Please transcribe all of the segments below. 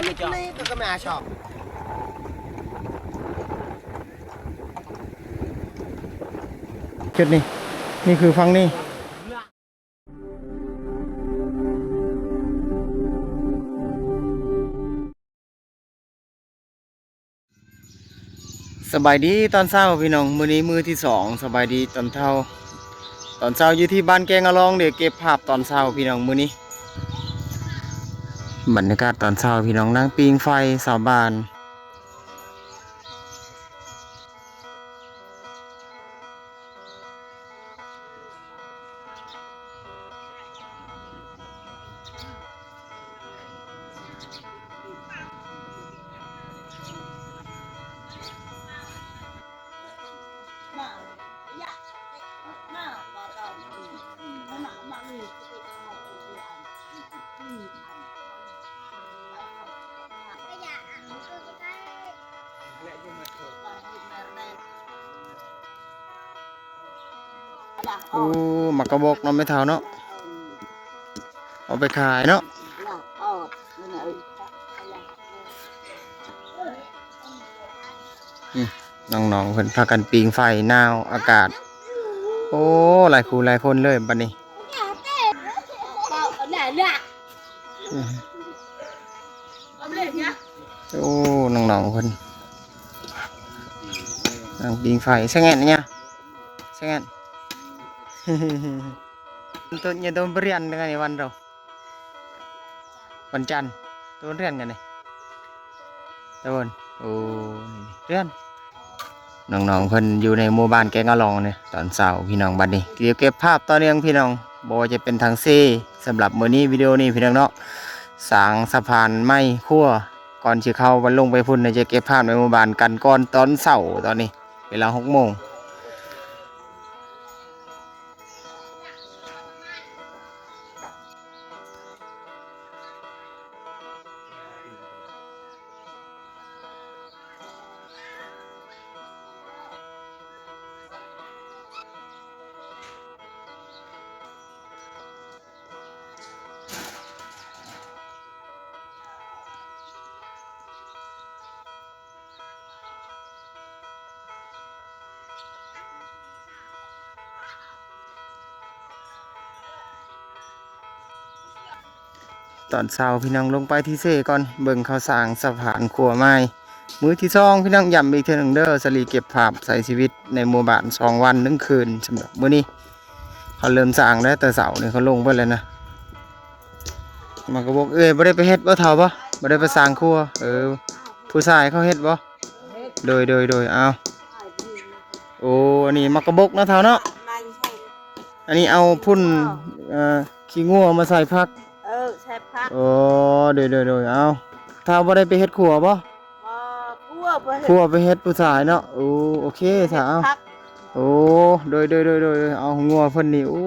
ຈຸດນີ້ ນີ້ຄືຝັ່ງນີ້. ສະບາຍດີຕອນເຊົ້າພີ່ນ້ອງ, ມື້ນີ້ມື້ທີສອງ. ສະບາຍດີຕອນເຊົ້າ, ຕອນເຊົ້າຢູ່ທີ່ບ້ານແກງອະລອງເດ້. ເກັບພາບຕອນເຊົ້າພີ່ນ້ອງ, ມື້ນີ້ບັນຍາກາດຕອນເຊົ້າພີ່ນ້ອງ, ນັ່ງປີ້ງໄຟຊາວບ້ານ. ໂອ້ ໝາກກະບົກເນາະແມ່ເຖົ້າເນາະ, ເອົາໄປຂາຍເນາະ. ອືມ ນ້ອງໆເພິ່ນພາກັນປີ້ງໄຟ ໜາວອາກາດ. ໂອ້ ຫຼາຍຄູ່ຫຼາຍຄົນເລີຍບັດນີ້. ອືມ ໂອ້ ນ້ອງໆເພິ່ນນັ່ງປີ້ງໄຟ. ສະແງນຍາ ສະແງນ. ໂຕ ຍາໂຕ ໄປຮຽນກັນໃນວັນເຮົາ ວັນຈັນ ໂຕ ໄປຮຽນກັນເດ້ ຕາບົນ. ໂອ້ ຮຽນ. ນ້ອງໆເພິ່ນຢູ່ໃນໝູ່ບ້ານແກງອະລອງນີ້ ຕອນເຊົ້າພີ່ນ້ອງ. ບັດນີ້ ດຽວເກັບພາບຕໍ່ເນື່ອງພີ່ນ້ອງ, ບໍ່ວ່າຈະເປັນທາງເຊ. ສຳລັບມື້ນີ້ ວິດີໂອນີ້ພີ່ນ້ອງເນາະ, ສ້າງສະພານໄມ້ຄົວ. ກ່ອນຊິເຂົ້າໄປ ລົງໄປພຸ້ນ ຈະເກັບພາບໃນໝູ່ບ້ານກັນກ່ອນຕອນເຊົ້າ. ຕອນນີ້ເວລາຫົກໂມງ. ຕອນເຊົ້າພີ່ນ້ອງ ລົງໄປທີ່ເຊກ່ອນ ເບິ່ງເຂົາສ້າງສະພານຂົວໃໝ່. ມື້ທີສອງພີ່ນ້ອງ ຢ້ຳອີກເທື່ອໜຶ່ງເດີ ສາລີເກັບພາບໃຊ້ຊີວິດໃນໝູ່ບ້ານສອງວັນໜຶ່ງຄືນ. ສຳລັບມື້ນີ້ ເຂົາເລີ່ມສ້າງແລ້ວ ແຕ່ເຊົ້ານີ້ເຂົາລົງເບິດແລ້ວນະ. ໝາກກະບົກ ເອີຍ ບໍ່ໄດ້ໄປເຮັດບໍ່ ເຖົ້າບໍ່? ບໍ່ໄດ້ໄປສ້າງຄົວ. ເອີ ຜູ້ຊາຍເຂົາເຮັດບໍ່? ໂດຍ ໂດຍ ໂດຍ. ເອົາ ໂອ້ ອັນນີ້ໝາກກະບົກເນາະ ເຖົ້າເນາະ. ອັນນີ້ເອົາຝຸ່ນ ເອີ ຂີ້ງົວມາໃສ່ຜັກ. ເອີ ໃສ່ຜັກ. ໂອ້ ໂດຍ ໂດຍ ໂດຍ. ເອົາ ເຖົ້າບໍ່ໄດ້ໄປເຮັດຄົວບໍ່? ບໍ່ ຜົວໄປເຮັດ ຜົວໄປເຮັດ ຜູ້ຊາຍເນາະ. ໂອ້ ໂອເຄຊະ. ເອົາ ໂອ້ ໂດຍ ໂດຍ ໂດຍ ໂດຍ. ເອົາ ງົວເພິ່ນນີ້ ໂອ້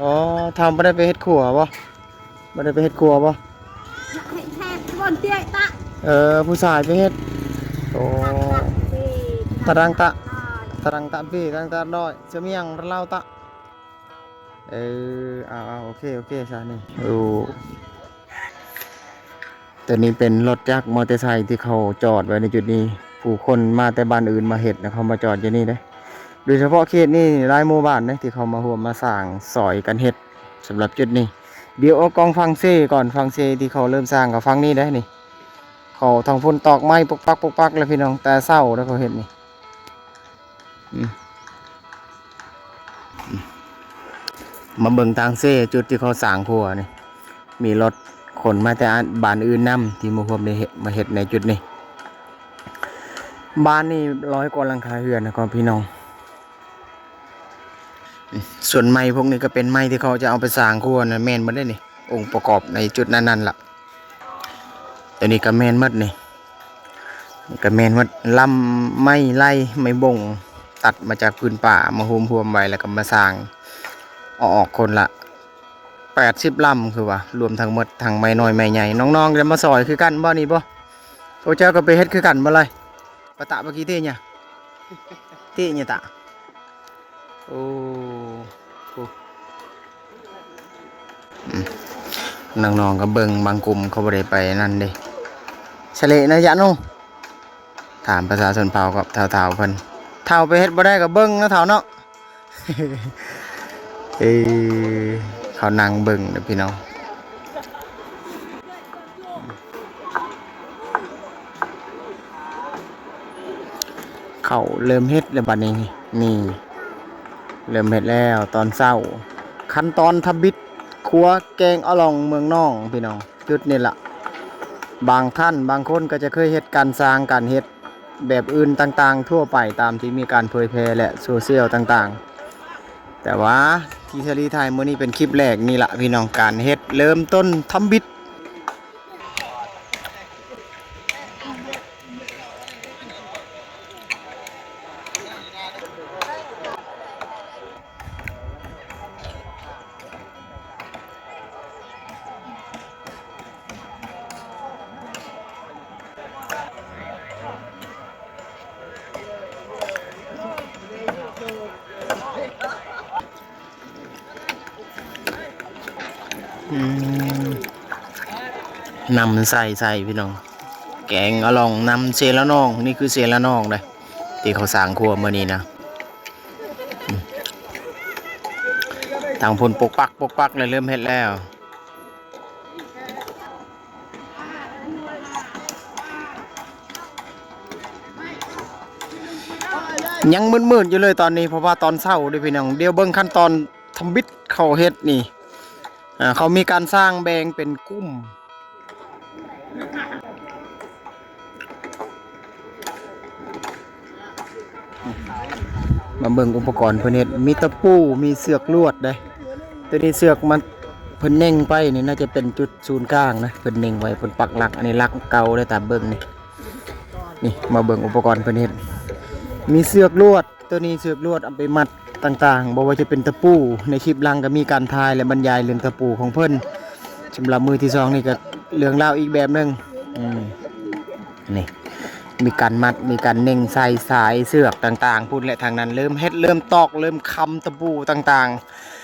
ອໍ ທ່ານບໍ່ໄດ້ໄປເຮັດຄົວບໍ່? ບໍ່ໄດ້ໄປເຮັດຄົວບໍ່? ເຮັດ ເຮັດບ່ອນເຕ້ຍຕະ. ເອີ ຜູ້ຊາຍໄປເຮັດ. ໂອ້ ຕະລັງຕະ ຕະລັງຕະເປ ຕະລັງຕະນ້ອຍ ສະມຽງລາວຕະ. ເອີ ເອົາ ເອົາ ໂອເຄ ໂອເຄຊະນີ້. ໂອ້ ໂຕນີ້ເປັນລົດຈັກມໍເຕີໄຊທີ່ເຂົາຈອດໄວ້ໃນຈຸດນີ້. ຜູ້ຄົນມາແຕ່ບ້ານອື່ນມາເຮັດນະ ເຂົາມາຈອດຢູ່ນີ້ເດ້. ໂດຍສະເພາະເຂດນີ້ຫຼາຍໝູ່ບ້ານເດ້ທີ່ເຂົາມາຮ່ວມມາສ້າງຊ່ອຍກັນເຮັດ. ສຳລັບຈຸດນີ້ ດຽວອອກກ້ອງຝັ່ງເຊກ່ອນ, ຝັ່ງເຊທີ່ເຂົາເລີ່ມສ້າງກໍຝັ່ງນີ້ເດ້ນີ້. ເຂົາທາງພຸ້ນຕອກໄມ້ປົກປັກ ປົກປັກແລ້ວພີ່ນ້ອງ, ແຕ່ເຊົ້າແລ້ວເຂົາເຮັດນີ້. ອືມ ມາເບິ່ງທາງເຊ ຈຸດທີ່ເຂົາສ້າງຄົວນີ້ ມີລົດຂົນມາແຕ່ບ້ານອື່ນນຳ ທີ່ມາຮ່ວມໄດ້ເຮັດ ມາເຮັດໃນຈຸດນີ້. ບ້ານນີ້ຮ້ອຍກວ່າຫຼັງຄາເຮືອນນະ ພີ່ນ້ອງ. ສ່ວນໄມ້ພວກນີ້ກໍເປັນໄມ້ທີ່ເຂົາຈະເອົາໄປສ້າງຄົວນະ ແມ່ນໝົດເດ້ນີ້ ອົງປະກອບໃນຈຸດນັ້ນໆລະ. ໂຕນີ້ກໍແມ່ນໝົດນີ້ ນີ້ກໍແມ່ນໝົດ. ລຳໄມ້ໄລ່ ໄມ້ບົງ ຕັດມາຈາກພື້ນປ່າ ມາໂຮມຮວມໄວ້ ແລ້ວກໍມາສ້າງ ເອົາອອກຄົນລະແປດສິບລຳ ຄືວ່າ ລວມທັງໝົດ ທັງໄມ້ນ້ອຍໄມ້ໃຫຍ່. ນ້ອງໆຈະມາຊ່ອຍຄືກັນບໍ່ນີ້ບໍ່? ໂອ ເຈົ້າກໍໄປເຮັດຄືກັນບໍ່ລະ? ປະຕະປະກີເຕຍະ ເຕຍະຕະ. ໂອ້ ໂອ້ ອືມ ນ້ອງໆກໍເບິ່ງ ບາງກຸ່ມເຂົາບໍ່ໄດ້ໄປນັ້ນເດ້ ສະເລະນະຍະໂນ ຖາມພາສາຊົນເຜົ່າກັບທ້າວໆເພິ່ນ. ທ້າວໄປເຮັດບໍ່ໄດ້ກໍເບິ່ງເນາະທ້າວເນາະ. ເອີ ເຂົານັ່ງເບິ່ງເດີພີ່ນ້ອງ. ເຂົ້າເລີ່ມເຮັດແລ້ວບັດນີ້ ນີ້ ເລີ່ມເຮັດແລ້ວຕອນເຊົ້າ. ຂັ້ນຕອນທຳອິດ ຄົວແກງອະຫຼອງເມືອງນອງ ພີ່ນ້ອງ. ຈຸດນີ້ລະ ບາງທ່ານບາງຄົນກໍຈະເຄີຍເຮັດການສ້າງການເຮັດແບບອື່ນຕ່າງໆທົ່ວໄປ ຕາມທີ່ມີການເຜີຍແຜ່ ແລະ ໂຊຊຽວຕ່າງໆ. ແຕ່ວ່າທີ່ສາລີຖ່າຍມື້ນີ້ເປັນຄລິບແລກນີ້ລະພີ່ນ້ອງ ການເຮັດເລີ່ມຕົ້ນທຳອິດ. ອືມ ນຳໃສ່ ໃສ່ພີ່ນ້ອງ ແກງອະຫຼອງນຳເຊລະນອງ. ນີ້ຄືເຊລະນອງເດ້ ທີ່ເຂົາສ້າງຄົວມື້ນີ້ນະ. ອືມ ທາງພຸ້ນປົກປັກ ປົກປັກ ແລ້ວເລີ່ມເຮັດແລ້ວ. ຍັງມືດໆຢູ່ເລີຍຕອນນີ້ ເພາະວ່າຕອນເຊົ້າເດ້ພີ່ນ້ອງ. ດຽວເບິ່ງຂັ້ນຕອນທຳອິດເຂົາເຮັດນີ້ ອ່າ ເຂົາມີການສ້າງແບ່ງເປັນກຸ່ມ. ມາເບິ່ງອຸປະກອນເພິ່ນເຮັດ ມີຕະປູ ມີເຊືອກລວດເດ້. ໂຕນີ້ເຊືອກມັນ ເພິ່ນເນັ່ງໄປນີ້ ໜ້າຈະເປັນຈຸດສູນກາງນະ ເພິ່ນເນັ່ງໄວ້ ເພິ່ນປັກຫຼັກ. ອັນນີ້ຫຼັກເກົ່າເດ້ຕາມເບິ່ງນີ້. ນີ້ ມາເບິ່ງອຸປະກອນເພິ່ນເຮັດ ມີເຊືອກລວດ ໂຕນີ້ເຊືອກລວດເອົາໄປມັດຕ່າງໆ ບໍ່ວ່າຈະເປັນຕະປູ. ໃນຄລິບຫຼັງກໍມີການຖ່າຍ ແລະ ບັນຍາຍເລື່ອງຕະປູຂອງເພິ່ນ. ສຳລັບມື້ທີສອງນີ້ກໍເລື່ອງລາວອີກແບບໜຶ່ງ. ອືມ ນີ້ ມີການມັດ ມີການເນັ່ງໃສ່ສາຍເຊືອກຕ່າງໆ ພຸ້ນແຫຼະ. ທາງນັ້ນເລີ່ມເຮັດ ເລີ່ມຕອກ ເລີ່ມຄຳຕະປູຕ່າງ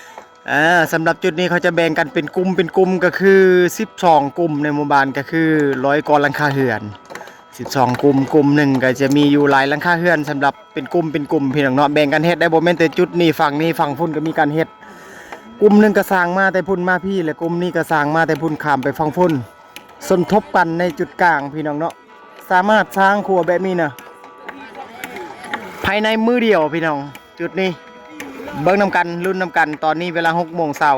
ໆ. ອ່າ ສຳລັບຈຸດນີ້ເຂົາຈະແບ່ງກັນເປັນກຸ່ມ ເປັນກຸ່ມກໍຄືສິບສອງກຸ່ມ ໃນໝູ່ບ້ານກໍຄືຮ້ອຍກວ່າຫຼັງຄາເຮືອນ. ສິບສອງກຸ່ມ ກຸ່ມໜຶ່ງກໍຈະມີຢູ່ຫຼາຍຫຼັງຄາເຮືອນ ສຳລັບເປັນກຸ່ມ ເປັນກຸ່ມ ພີ່ນ້ອງເນາະ. ແບ່ງກັນເຮັດໄດ້ ບໍ່ແມ່ນແຕ່ຈຸດນີ້ ຝັ່ງນີ້ ຝັ່ງພຸ້ນກໍມີການເຮັດ. ກຸ່ມໜຶ່ງກໍສ້າງມາແຕ່ພຸ້ນມາພີ້ ແລະ ກຸ່ມນີ້ກໍສ້າງມາແຕ່ພຸ້ນຂ້າມໄປຝັ່ງພຸ້ນ. ສົມທົບກັນໃນຈຸດກາງ ພີ່ນ້ອງເນາະ. ສາມາດສ້າງຄົວແບບນີ້ນະ ພາຍໃນມື້ດຽວ ພີ່ນ້ອງ. ຈຸດນີ້ເບິ່ງນຳກັນ ລຸ້ນນຳກັນ. ຕອນນີ້ເວລາຫົກໂມງເຊົ້າ.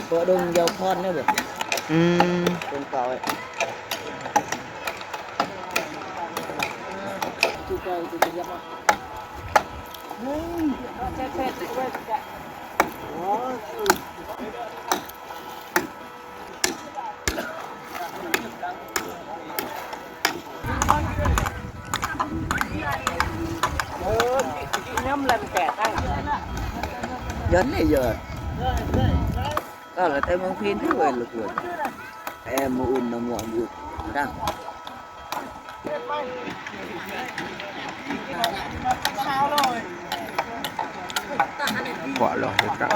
ເພາະດົງຢາວຄອນເດ້ບໍ່? ອືມ ດົງເກົ່າ. ເອີ ຍຳແລ່ນແປດທາງ. Dân này giờ. Đó là Tây Mông Phiên thế rồi là của em mà ùn nó ngọn vượt đăng. Bỏ lò hết cả.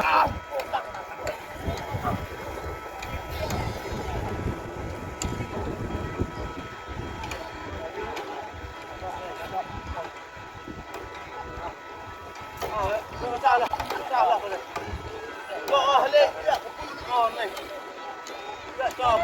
To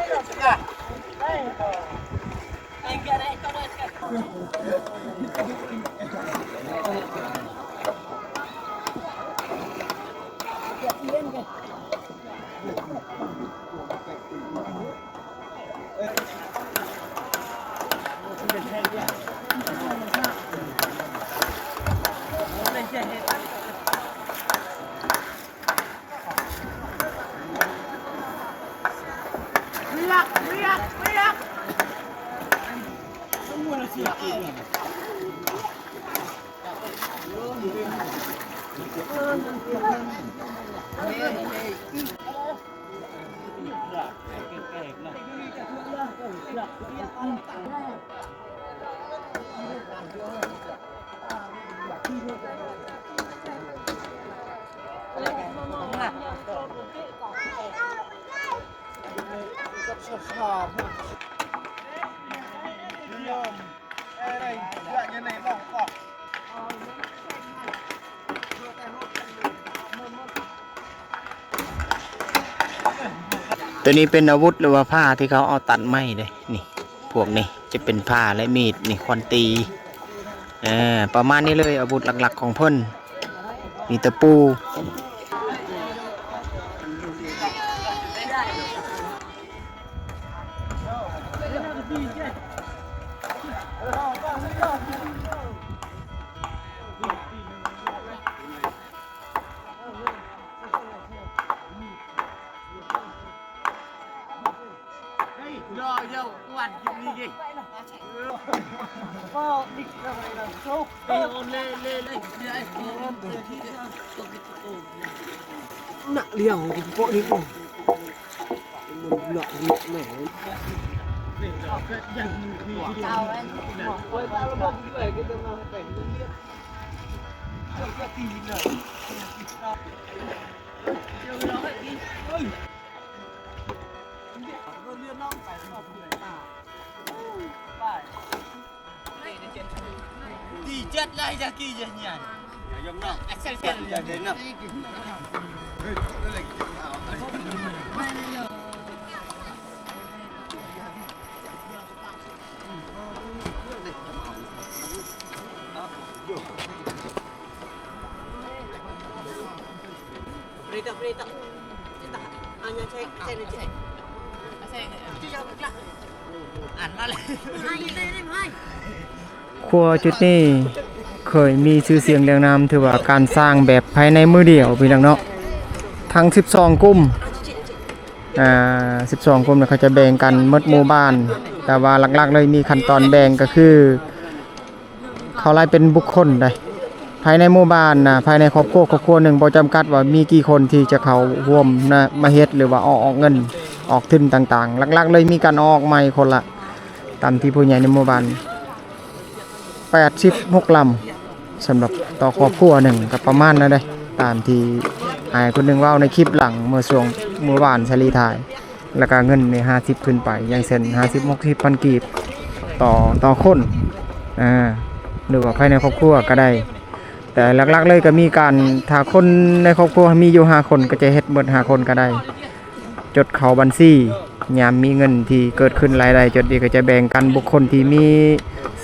ວນີ້ເປັນອາວຸດ ຫຼືວ່າພ້າທີ່ເຂົາເອົາຕັດໄມ້ເດ້ ນີ້ ພວກນີ້ຈະເປັນພ້າ ແລະ ມີດ ນີ້ ຄວັນຕີ ເອີ ປະມານນີ້ເລີຍ ອາວຸດຫຼັກໆຂອງເພິ່ນ. ມີຕະປູ. ຂົວຈຸດນີ້ເຄີຍມີຊື່ສຽງລຽງນາມ ຖືວ່າການສ້າງແບບພາຍໃນມື້ດຽວ ພີ່ນ້ອງເນາະ ທັງສິບສອງກຸ່ມ ອ່າ ສິບສອງກຸ່ມເຂົາຈະແບ່ງກັນໝົດໝູ່ບ້ານ ແຕ່ວ່າຫຼັກໆເລີຍມີຂັ້ນຕອນແບ່ງກໍຄື ເຂົາໄລ່ເປັນບຸກຄົນໄດ໋ ພາຍໃນໝູ່ບ້ານນະ ພາຍໃນຄອບຄົວ ຄອບຄົວໜຶ່ງ ບໍ່ຈຳກັດວ່າມີກີ່ຄົນທີ່ຈະເຂົ້າຮ່ວມນະ ມາເຮັດ ຫຼືວ່າອອກ ອອກເງິນ ອອກທຶນຕ່າງໆ ຫຼັກໆເລີຍມີການເອົາອອກໃໝ່ຄົນລະ ຕາມທີ່ຜູ້ໃຫຍ່ໃນໝູ່ບ້ານ ແປດສິບຫົກລຳ ສຳລັບຕໍ່ຄອບຄົວໜຶ່ງ ກໍປະມານນັ້ນເດ້ ຕາມທີ່ອ້າຍຄົນໜຶ່ງເວົ້າໃນຄລິບຫຼັງ ເມື່ອຊ່ວງມື້ວານສາລີຖ່າຍ. ແລ້ວກະເງິນນີ້ຫ້າສິບຂຶ້ນໄປ ຢ່າງເຊັ່ນ ຫ້າສິບ ຫົກສິບພັນກີບຕໍ່ ຕໍ່ຄົນ ອ່າ ຫຼືວ່າພາຍໃນຄອບຄົວກໍໄດ້ ແຕ່ຫຼັກໆເລີຍກໍມີການ ຖ້າຄົນໃນຄອບຄົວມີຢູ່ຫ້າຄົນ ກໍຈະເຮັດໝົດຫ້າຄົນກໍໄດ້ ຈົດເຂົ້າບັນຊີ ຍາມມີເງິນທີ່ເກີດຂຶ້ນລາຍໄດ້ ຈຸດນີ້ກໍຈະແບ່ງກັນ ບຸກຄົນທີ່ມີ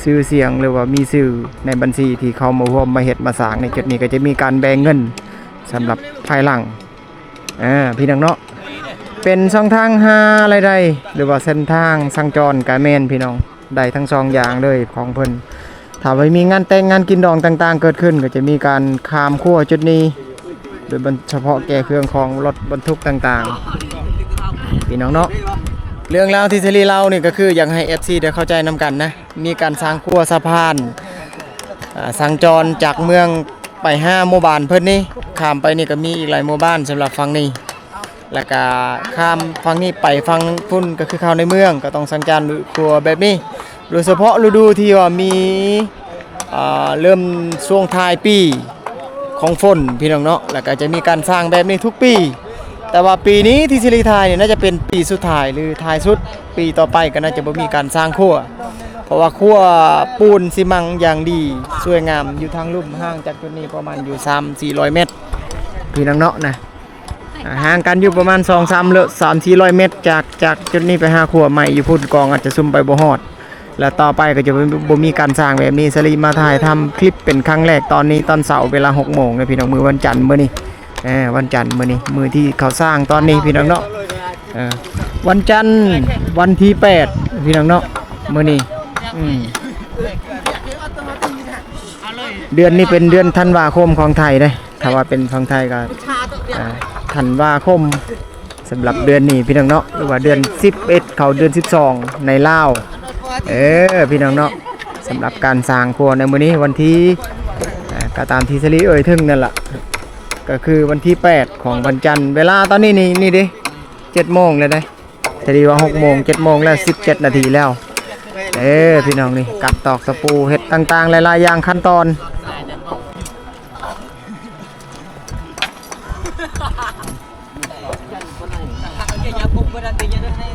ຊື່ສຽງ ຫຼືວ່າມີຊື່ໃນບັນຊີທີ່ເຂົ້າມາຮ່ວມມາເຮັດມາສ້າງ ໃນຈຸດນີ້ກໍຈະມີການແບ່ງເງິນສຳລັບພາຍຫຼັງ. ອ່າ ພີ່ນ້ອງເນາະ ເປັນຊ່ອງທາງຫາລາຍໄດ້ ຫຼືວ່າເສັ້ນທາງສັນຈອນກະແມ່ນ ພີ່ນ້ອງ ໄດ້ທັງສອງຢ່າງເລີຍຂອງເພິ່ນ. ຖ້າວ່າມີງານແຕ່ງງານກິນດອງຕ່າງໆເກີດຂຶ້ນ ກໍຈະມີການຂ້າມຂົວຈຸດນີ້ ໂດຍສະເພາະແກ່ເຄື່ອງຂອງລົດບັນທຸກຕ່າງໆ ພີ່ນ້ອງເນາະ. ເລື່ອງລາວທີ່ສາລີເລົ່ານີ້ ກໍຄືຢາກໃຫ້ເອັຟຊີໄດ້ເຂົ້າໃຈນຳກັນນະ ມີການສ້າງຂົວສະພານ ອ່າ ສັນຈອນຈາກເມືອງ ໄປຫາໝູ່ບ້ານເພິ່ນນີ້ ຂ້າມໄປນີ້ກໍມີອີກຫຼາຍໝູ່ບ້ານສຳລັບຝັ່ງນີ້ ແລ້ວກໍຂ້າມຝັ່ງນີ້ໄປຝັ່ງພຸ້ນກໍຄືເຂົ້າໃນເມືອງ ກໍຕ້ອງສັນຈອນດ້ວຍຂົວແບບນີ້ ໂດຍສະເພາະລະດູທີ່ວ່າມີ ອ່າ ເລີ່ມຊ່ວງທ້າຍປີຂອງຝົນພີ່ນ້ອງເນາະ ແລ້ວກໍຈະມີການສ້າງແບບນີ້ທຸກປີ ແຕ່ວ່າປີນີ້ທີ່ຊິລິຖ່າຍນີ້ໜ້າຈະເປັນປີສຸດທ້າຍ ຫຼື ທ້າຍສຸດ ປີຕໍ່ໄປກໍໜ້າຈະບໍ່ມີການສ້າງຂົວ ເພາະວ່າຂົວປູນຊີມັງຢ່າງດີ ສວຍງາມ ຢູ່ທາງລຸ່ມ ຫ່າງຈາກຈຸດນີ້ປະມານຢູ່ສາມສີ່ຮ້ອຍແມັດ ພີ່ນ້ອງເນາະນະ ອ່າ ຫ່າງກັນຢູ່ປະມານສອງສາມ ຫຼື ສາມສີ່ຮ້ອຍແມັດ ຈາກ ຈາກຈຸດນີ້ໄປຫາຂົວໃໝ່ຢູ່ພຸ້ນ ກ້ອງອາດຈະຊູມໄປບໍ່ຮອດ ແລະ ຕໍ່ໄປກໍຈະບໍ່ ບໍ່ມີການສ້າງແບບນີ້. ສາລີມາຖ່າຍທຳຄລິບເປັນຄັ້ງແລກຕອນນີ້ຕອນເຊົ້າເວລາຫົກໂມງເດີພີ່ນ້ອງ ມື້ວັນຈັນມື້ນີ້ ເອີ ວັນຈັນມື້ນີ້ ມື້ທີ່ເຂົາສ້າງຕອນນີ້ພີ່ນ້ອງເນາະ ເອີ ວັນຈັນ ວັນທີແປດ ພີ່ນ້ອງເນາະ ມື້ນີ້ ອືມ ເດືອນນີ້ເປັນເດືອນທັນວາຄົມຂອງໄທເດ້ ຖ້າວ່າເປັນຝັ່ງໄທກໍ ອ່າ ທັນວາຄົມ ສຳລັບເດືອນນີ້ພີ່ນ້ອງເນາະ ຫຼືວ່າເດືອນສິບເອັດເຂົ້າເດືອນສິບສອງໃນລາວ ເອີ ພີ່ນ້ອງເນາະ ສຳລັບການສ້າງຂົວໃນມື້ນີ້ວັນທີ ອ່າ ກໍຕາມທີ່ສາລີເອີ່ຍເຖິງນັ້ນລະ ກໍຄືວັນທີແປດຂອງວັນຈັນ ເວລາຕອນນີ້ນີ້ ນີ້ເດ້ ເຈັດໂມງແລ້ວເດ້ ສາລີວ່າຫົກໂມງ ເຈັດໂມງແລ້ວ ສິບເຈັດນາທີແລ້ວ ເອີ ພີ່ນ້ອງ ນີ້ ກັດຕອກຕະປູ ເຮັດຕ່າງໆຫຼາຍໆຢ່າງ ຂັ້ນຕອນ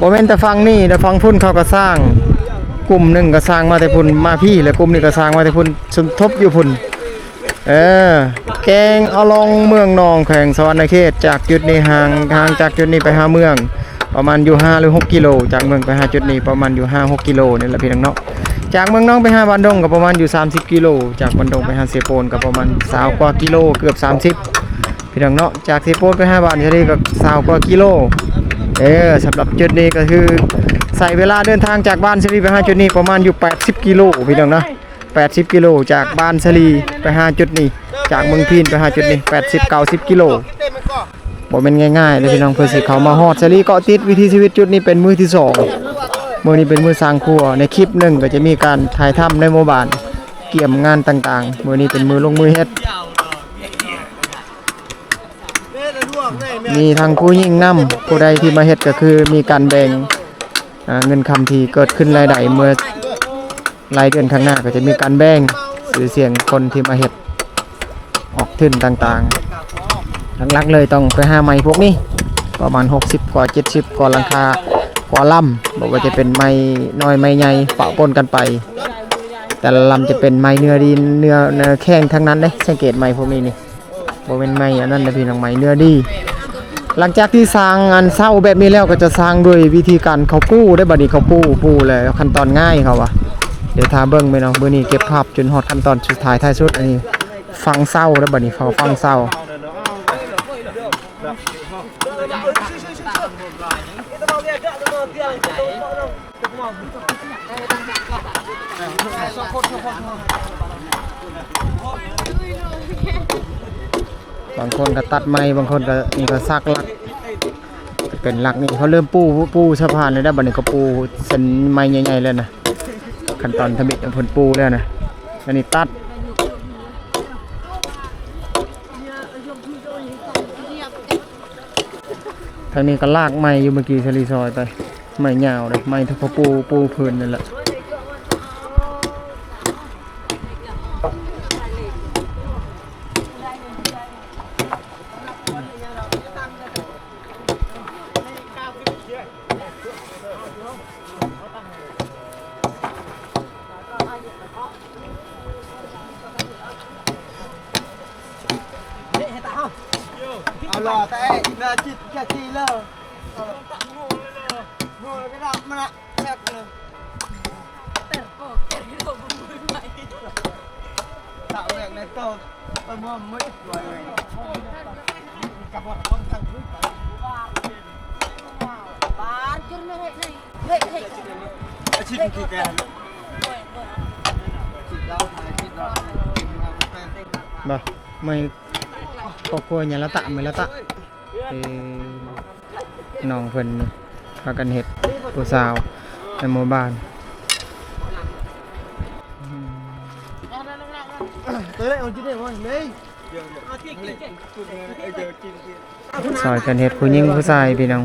ບໍ່ແມ່ນແຕ່ຝັ່ງນີ້ ແຕ່ຝັ່ງພຸ້ນເຂົາກໍສ້າງ ກຸ່ມໜຶ່ງກໍສ້າງມາແຕ່ພຸ້ນມາພີ້ ແລະ ກຸ່ມນີ້ກໍສ້າງມາແຕ່ພຸ້ນ ສົມທົບຢູ່ພຸ້ນ ເອີ ແກງອະລອງເມືອງນອງ ແຂວງສະຫວັນນະເຂດ ຈາກຈຸດນີ້ຫ່າງ ຫ່າງຈາກຈຸດນີ້ໄປຫາເມືອງ ປະມານຢູ່ຫ້າ ຫຼື ຫົກກິໂລ ຈາກເມືອງໄປຫາຈຸດນີ້ປະມານຢູ່ຫ້າ ຫົກກິໂລນີ້ແຫຼະພີ່ນ້ອງເນາະ ຈາກເມືອງນອງໄປຫາບ້ານດົງກໍປະມານຢູ່ສາມສິບກິໂລ ຈາກບ້ານດົງໄປຫາເຊໂປນກໍປະມານຊາວກວ່າກິໂລ ເກືອບສາມສິບ ພີ່ນ້ອງເນາະ ຈາກເຊໂປນໄປຫາບ້ານສາລີກໍຊາວກວ່າກິໂລ ເອີ ສຳລັບຈຸດນີ້ກໍຄືໃຊ້ເວລາເດີນທາງຈາກບ້ານສາລີໄປຫາຈຸດນີ້ປະມານຢູ່ແປດສິບກິໂລ ພີ່ນ້ອງເນາະ ແປດສິບກິໂລ ຈາກບ້ານສາລີໄປຫາຈຸດນີ້ ຈາກເມືອງພີນໄປຫາຈຸດນີ້ ແປດສິບ ເກົ້າສິບກິໂລ ບໍ່ແມ່ນງ່າຍໆເດ້ພີ່ນ້ອງ ເພື່ອຊິເຂົ້າມາຮອດ. ສາລີເກາະຕິດວິຖີຊີວິດຈຸດນີ້ເປັນມື້ທີສອງ ມື້ນີ້ເປັນມື້ສ້າງຂົວ ໃນຄລິບໜຶ່ງກໍຈະມີການຖ່າຍທຳໃນໝູ່ບ້ານ ກຽມງານຕ່າງໆ ມື້ນີ້ເປັນມື້ລົງມືເຮັດ ມີທັງຜູ້ຍິງນຳ ຜູ້ໃດທີ່ມາເຮັດກໍຄືມີການແບ່ງ ອ່າ ເງິນຄຳທີ່ເກີດຂຶ້ນລາຍໄດ້ເມື່ອຫຼາຍເດືອນຂ້າງໜ້າ ກໍຈະມີການແບ່ງຊື່ສຽງຄົນທີ່ມາເຮັດ ອອກທຶນຕ່າງໆ ຫຼັກໆເລີຍຕ້ອງໄປຫາໄມ້ພວກນີ້ ປະມານຫົກສິບກວ່າ ເຈັດສິບກວ່າຫຼັງຄາ ກວ່າລຳ ບໍ່ວ່າຈະເປັນໄມ້ນ້ອຍໄມ້ໃຫຍ່ປະປົນກັນໄປ ແຕ່ລະລຳຈະເປັນໄມ້ເນື້ອດີ ເນື້ອ ເນື້ອແຂງທັງນັ້ນເດ້ ສັງເກດໄມ້ພວກນີ້ນີ້ ບໍ່ແມ່ນໄມ້ອັນນັ້ນນະພີ່ນ້ອງ ໄມ້ເນື້ອດີ. ຫຼັງຈາກທີ່ສ້າງອັນເສົາແບບນີ້ແລ້ວ ກໍຈະສ້າງດ້ວຍວິທີການເຂົາປູເດ້ ບັດນີ້ເຂົາປູ ປູແລ້ວຂັ້ນຕອນງ່າຍເຂົາວ່າ. ດຽວຖ້າເບິ່ງແມ່ນເນາະ ມື້ນີ້ເກັບພາບຈົນຮອດຂັ້ນຕອນສຸດທ້າຍທ້າຍສຸດ ອັນນີ້ຝັງເສົາແລ້ວ ບັດນີ້ເຂົາຝັງເສົາ. ບາງຄົນກໍຕັດໄມ້ ບາງຄົນກໍ ນີ້ກໍສັກຫຼັກ ເປັນຫຼັກນີ້ ເຂົາເລີ່ມປູ ປູສະພານແລ້ວ ບັດນີ້ກໍປູເສັ້ນໄມ້ໃຫຍ່ໆແລ້ວນະ ຂັ້ນຕອນທຳອິດຂອງເພິ່ນປູແລ້ວນະ ອັນນີ້ຕັດ ທາງນີ້ກໍລາກໄມ້ຢູ່ ເມື່ອກີ້ສາລີຊອຍໄປ ໄມ້ຍາວເດ້ ໄມ້ທີ່ເຂົາປູ ປູພື້ນນັ້ນແຫຼະ. ເອົາຫຼໍ່ແຕ່ລະຈິດກະຈີເລີ ໂຫ ກະດັບມາລະ ບໍ່ ໄມ່ ຄອບຄົວຫຍັງລະຕະ ໄມ້ລະຕະ. ເອີ ນ້ອງເພິ່ນນີ້ພາກັນເຮັດ ຜູ້ສາວໃນໝູ່ບ້ານ. ຊ່ອຍກັນເຮັດ ຜູ້ຍິງຜູ້ຊາຍ ພີ່ນ້ອງ.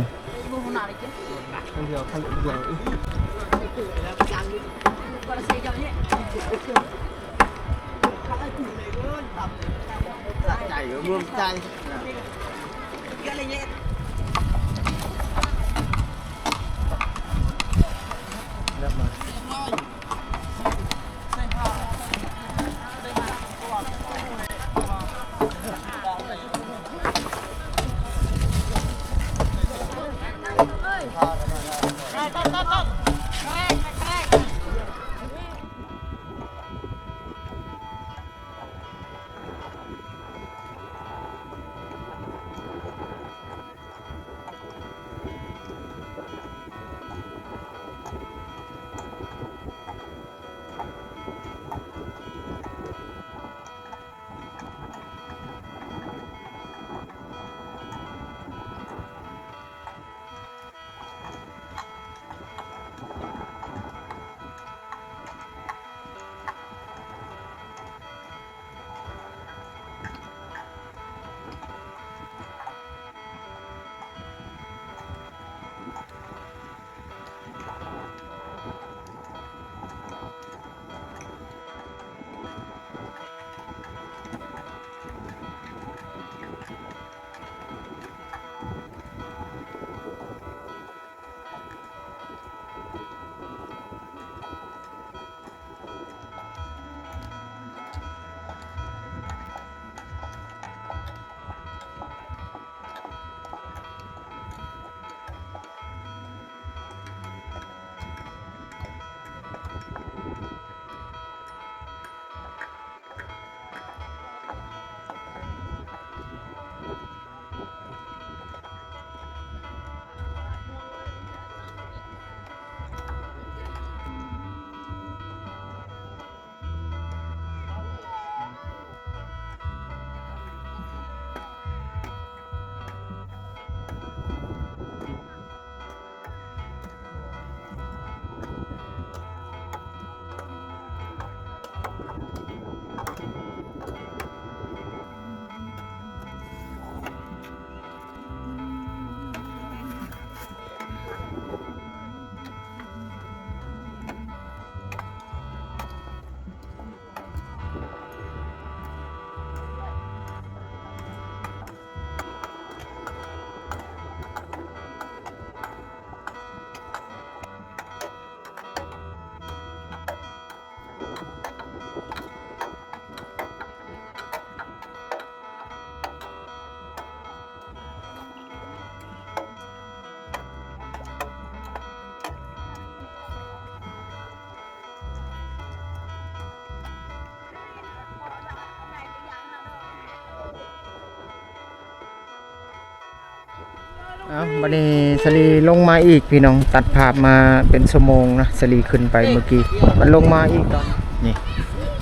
ເອົາ ບັດນີ້ສາລີລົງມາອີກພີ່ນ້ອງ, ຕັດພາບມາເປັນຊົ່ວໂມງນະ, ສາລີຂຶ້ນໄປເມື່ອກີ້ ມັນລົງມາອີກຕອນນີ້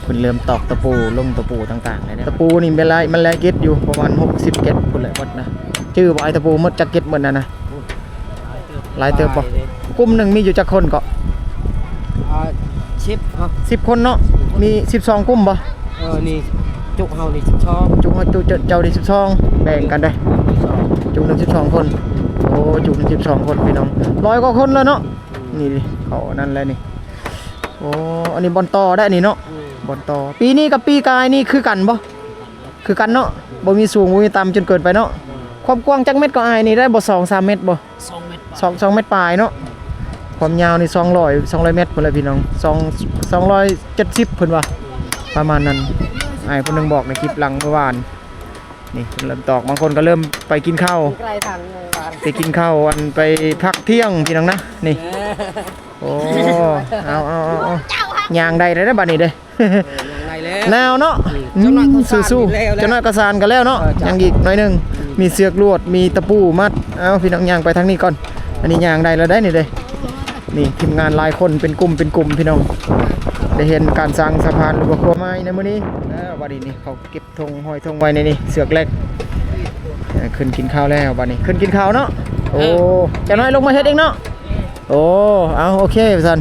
ເພິ່ນເລີ່ມຕອກຕະປູ ລົງຕະປູຕ່າງໆແລ້ວເດ້. ຕະປູນີ້ແມ່ນຫຼາຍ ມັນຫຼາຍເກັດຢູ່ ປະມານຫົກສິບເກັດພຸ້ນແຫຼະໝົດນະ. ຈື່ບໍ່ ອ້າຍ ຕະປູໝົດຈັກເກັດໝົດນັ້ນນະ? ຫຼາຍເຕີບບໍ່? ກຸ່ມໜຶ່ງມີຢູ່ຈັກຄົນເກາະ? ອ່າ ສິບເນາະ ສິບຄົນເນາະ. ມີສິບສອງກຸ່ມບໍ່? ເອີ ນີ້ຈຸກເຮົານີ້ສິບສອງ ຈຸກເຮົາ ຈຸກເຈົ້ານີ້ສິບສອງ ແບ່ງກັນເດ້. ຈຸກໜຶ່ງສິບສອງຄົນ. ໂອ້ ຈຸກໜຶ່ງສິບສອງຄົນພີ່ນ້ອງ ຮ້ອຍກວ່າຄົນແລ້ວເນາະ. ນີ້ເຂົາອັນນັ້ນແຫຼະນີ້. ໂອ້ ອັນນີ້ບ່ອນຕໍ່ໄດ໋ນີ້ເນາະ. ອືມ ບ່ອນຕໍ່. ປີນີ້ກັບປີກາຍນີ້ຄືກັນບໍ່? ຄືກັນເນາະ ບໍ່ມີສູງບໍ່ມີຕ່ຳຈົນເກີນໄປເນາະ. ຄວາມກວ້າງຈັກແມັດກໍອ້າຍ ນີ້ໄດ້ບໍ່ ສອງສາມແມັດບໍ່? ສອງແມັດປາຍ ສອງ ສອງແມັດປາຍເນາະ. ຄວາມຍາວນີ້ສອງຮ້ອຍ ສອງຮ້ອຍແມັດພຸ້ນແຫຼະພີ່ນ້ອງ ສອງ ສອງຮ້ອຍເຈັດສິບເພິ່ນວ່າ ປະມານນັ້ນ. ອ້າຍຜູ້ໜຶ່ງບອກໃນຄລິບຫຼັງເມື່ອວານນີ້ ເລີ່ມຕອກ ບາງຄົນກໍເລີ່ມໄປກິນເຂົ້າ ໄປກິນເຂົ້າ ອັນ ໄປພັກທ່ຽງພີ່ນ້ອງນະ ນີ້. ໂອ້ ເອົາໆໆໆ ຍ່າງໄດ້ແລ້ວເດ້ບັດນີ້ເດ້. ເອີ ຍັງໄດ້ແລ້ວ ໜາວເນາະ. ອືມ ອືມ ສູ້ໆ ຈັກໜ້ອຍກໍສານກັນແລ້ວເນາະ. ເອີ ຍັງອີກໜ້ອຍໜຶ່ງ. ອືມ ມີເຊືອກລວດ ມີຕະປູມັດ. ເອົາ ພີ່ນ້ອງຍ່າງໄປທາງນີ້ກ່ອນ. ອັນນີ້ຍ່າງໄດ້ແລ້ວໄດ໋ນີ້ເດ້. ນີ້ທີມງານຫຼາຍຄົນ ເປັນກຸ່ມເປັນກຸ່ມພີ່ນ້ອງ ໄດ້ເຫັນການສ້າງສະພານ ຫຼືວ່າຂົວໄມ້ໃນມື້ນີ້. ແລ້ວບັດນີ້ນີ້ ເຂົາເກັບຖົງ ຫ້ອຍຖົງໄວ້ໃນນີ້ ເຊືອກແລັກ. ເອີ ຂຶ້ນກິນເຂົ້າແລ້ວບັດນີ້ ຂຶ້ນກິນເຂົ້າເນາະ. ໂອ້ ເອີ ຈັກໜ້ອຍລົງມາເຮັດອີກເນາະ. ໂອ້ ເອົາ ໂອເຄ ວ່າຊັ້ນ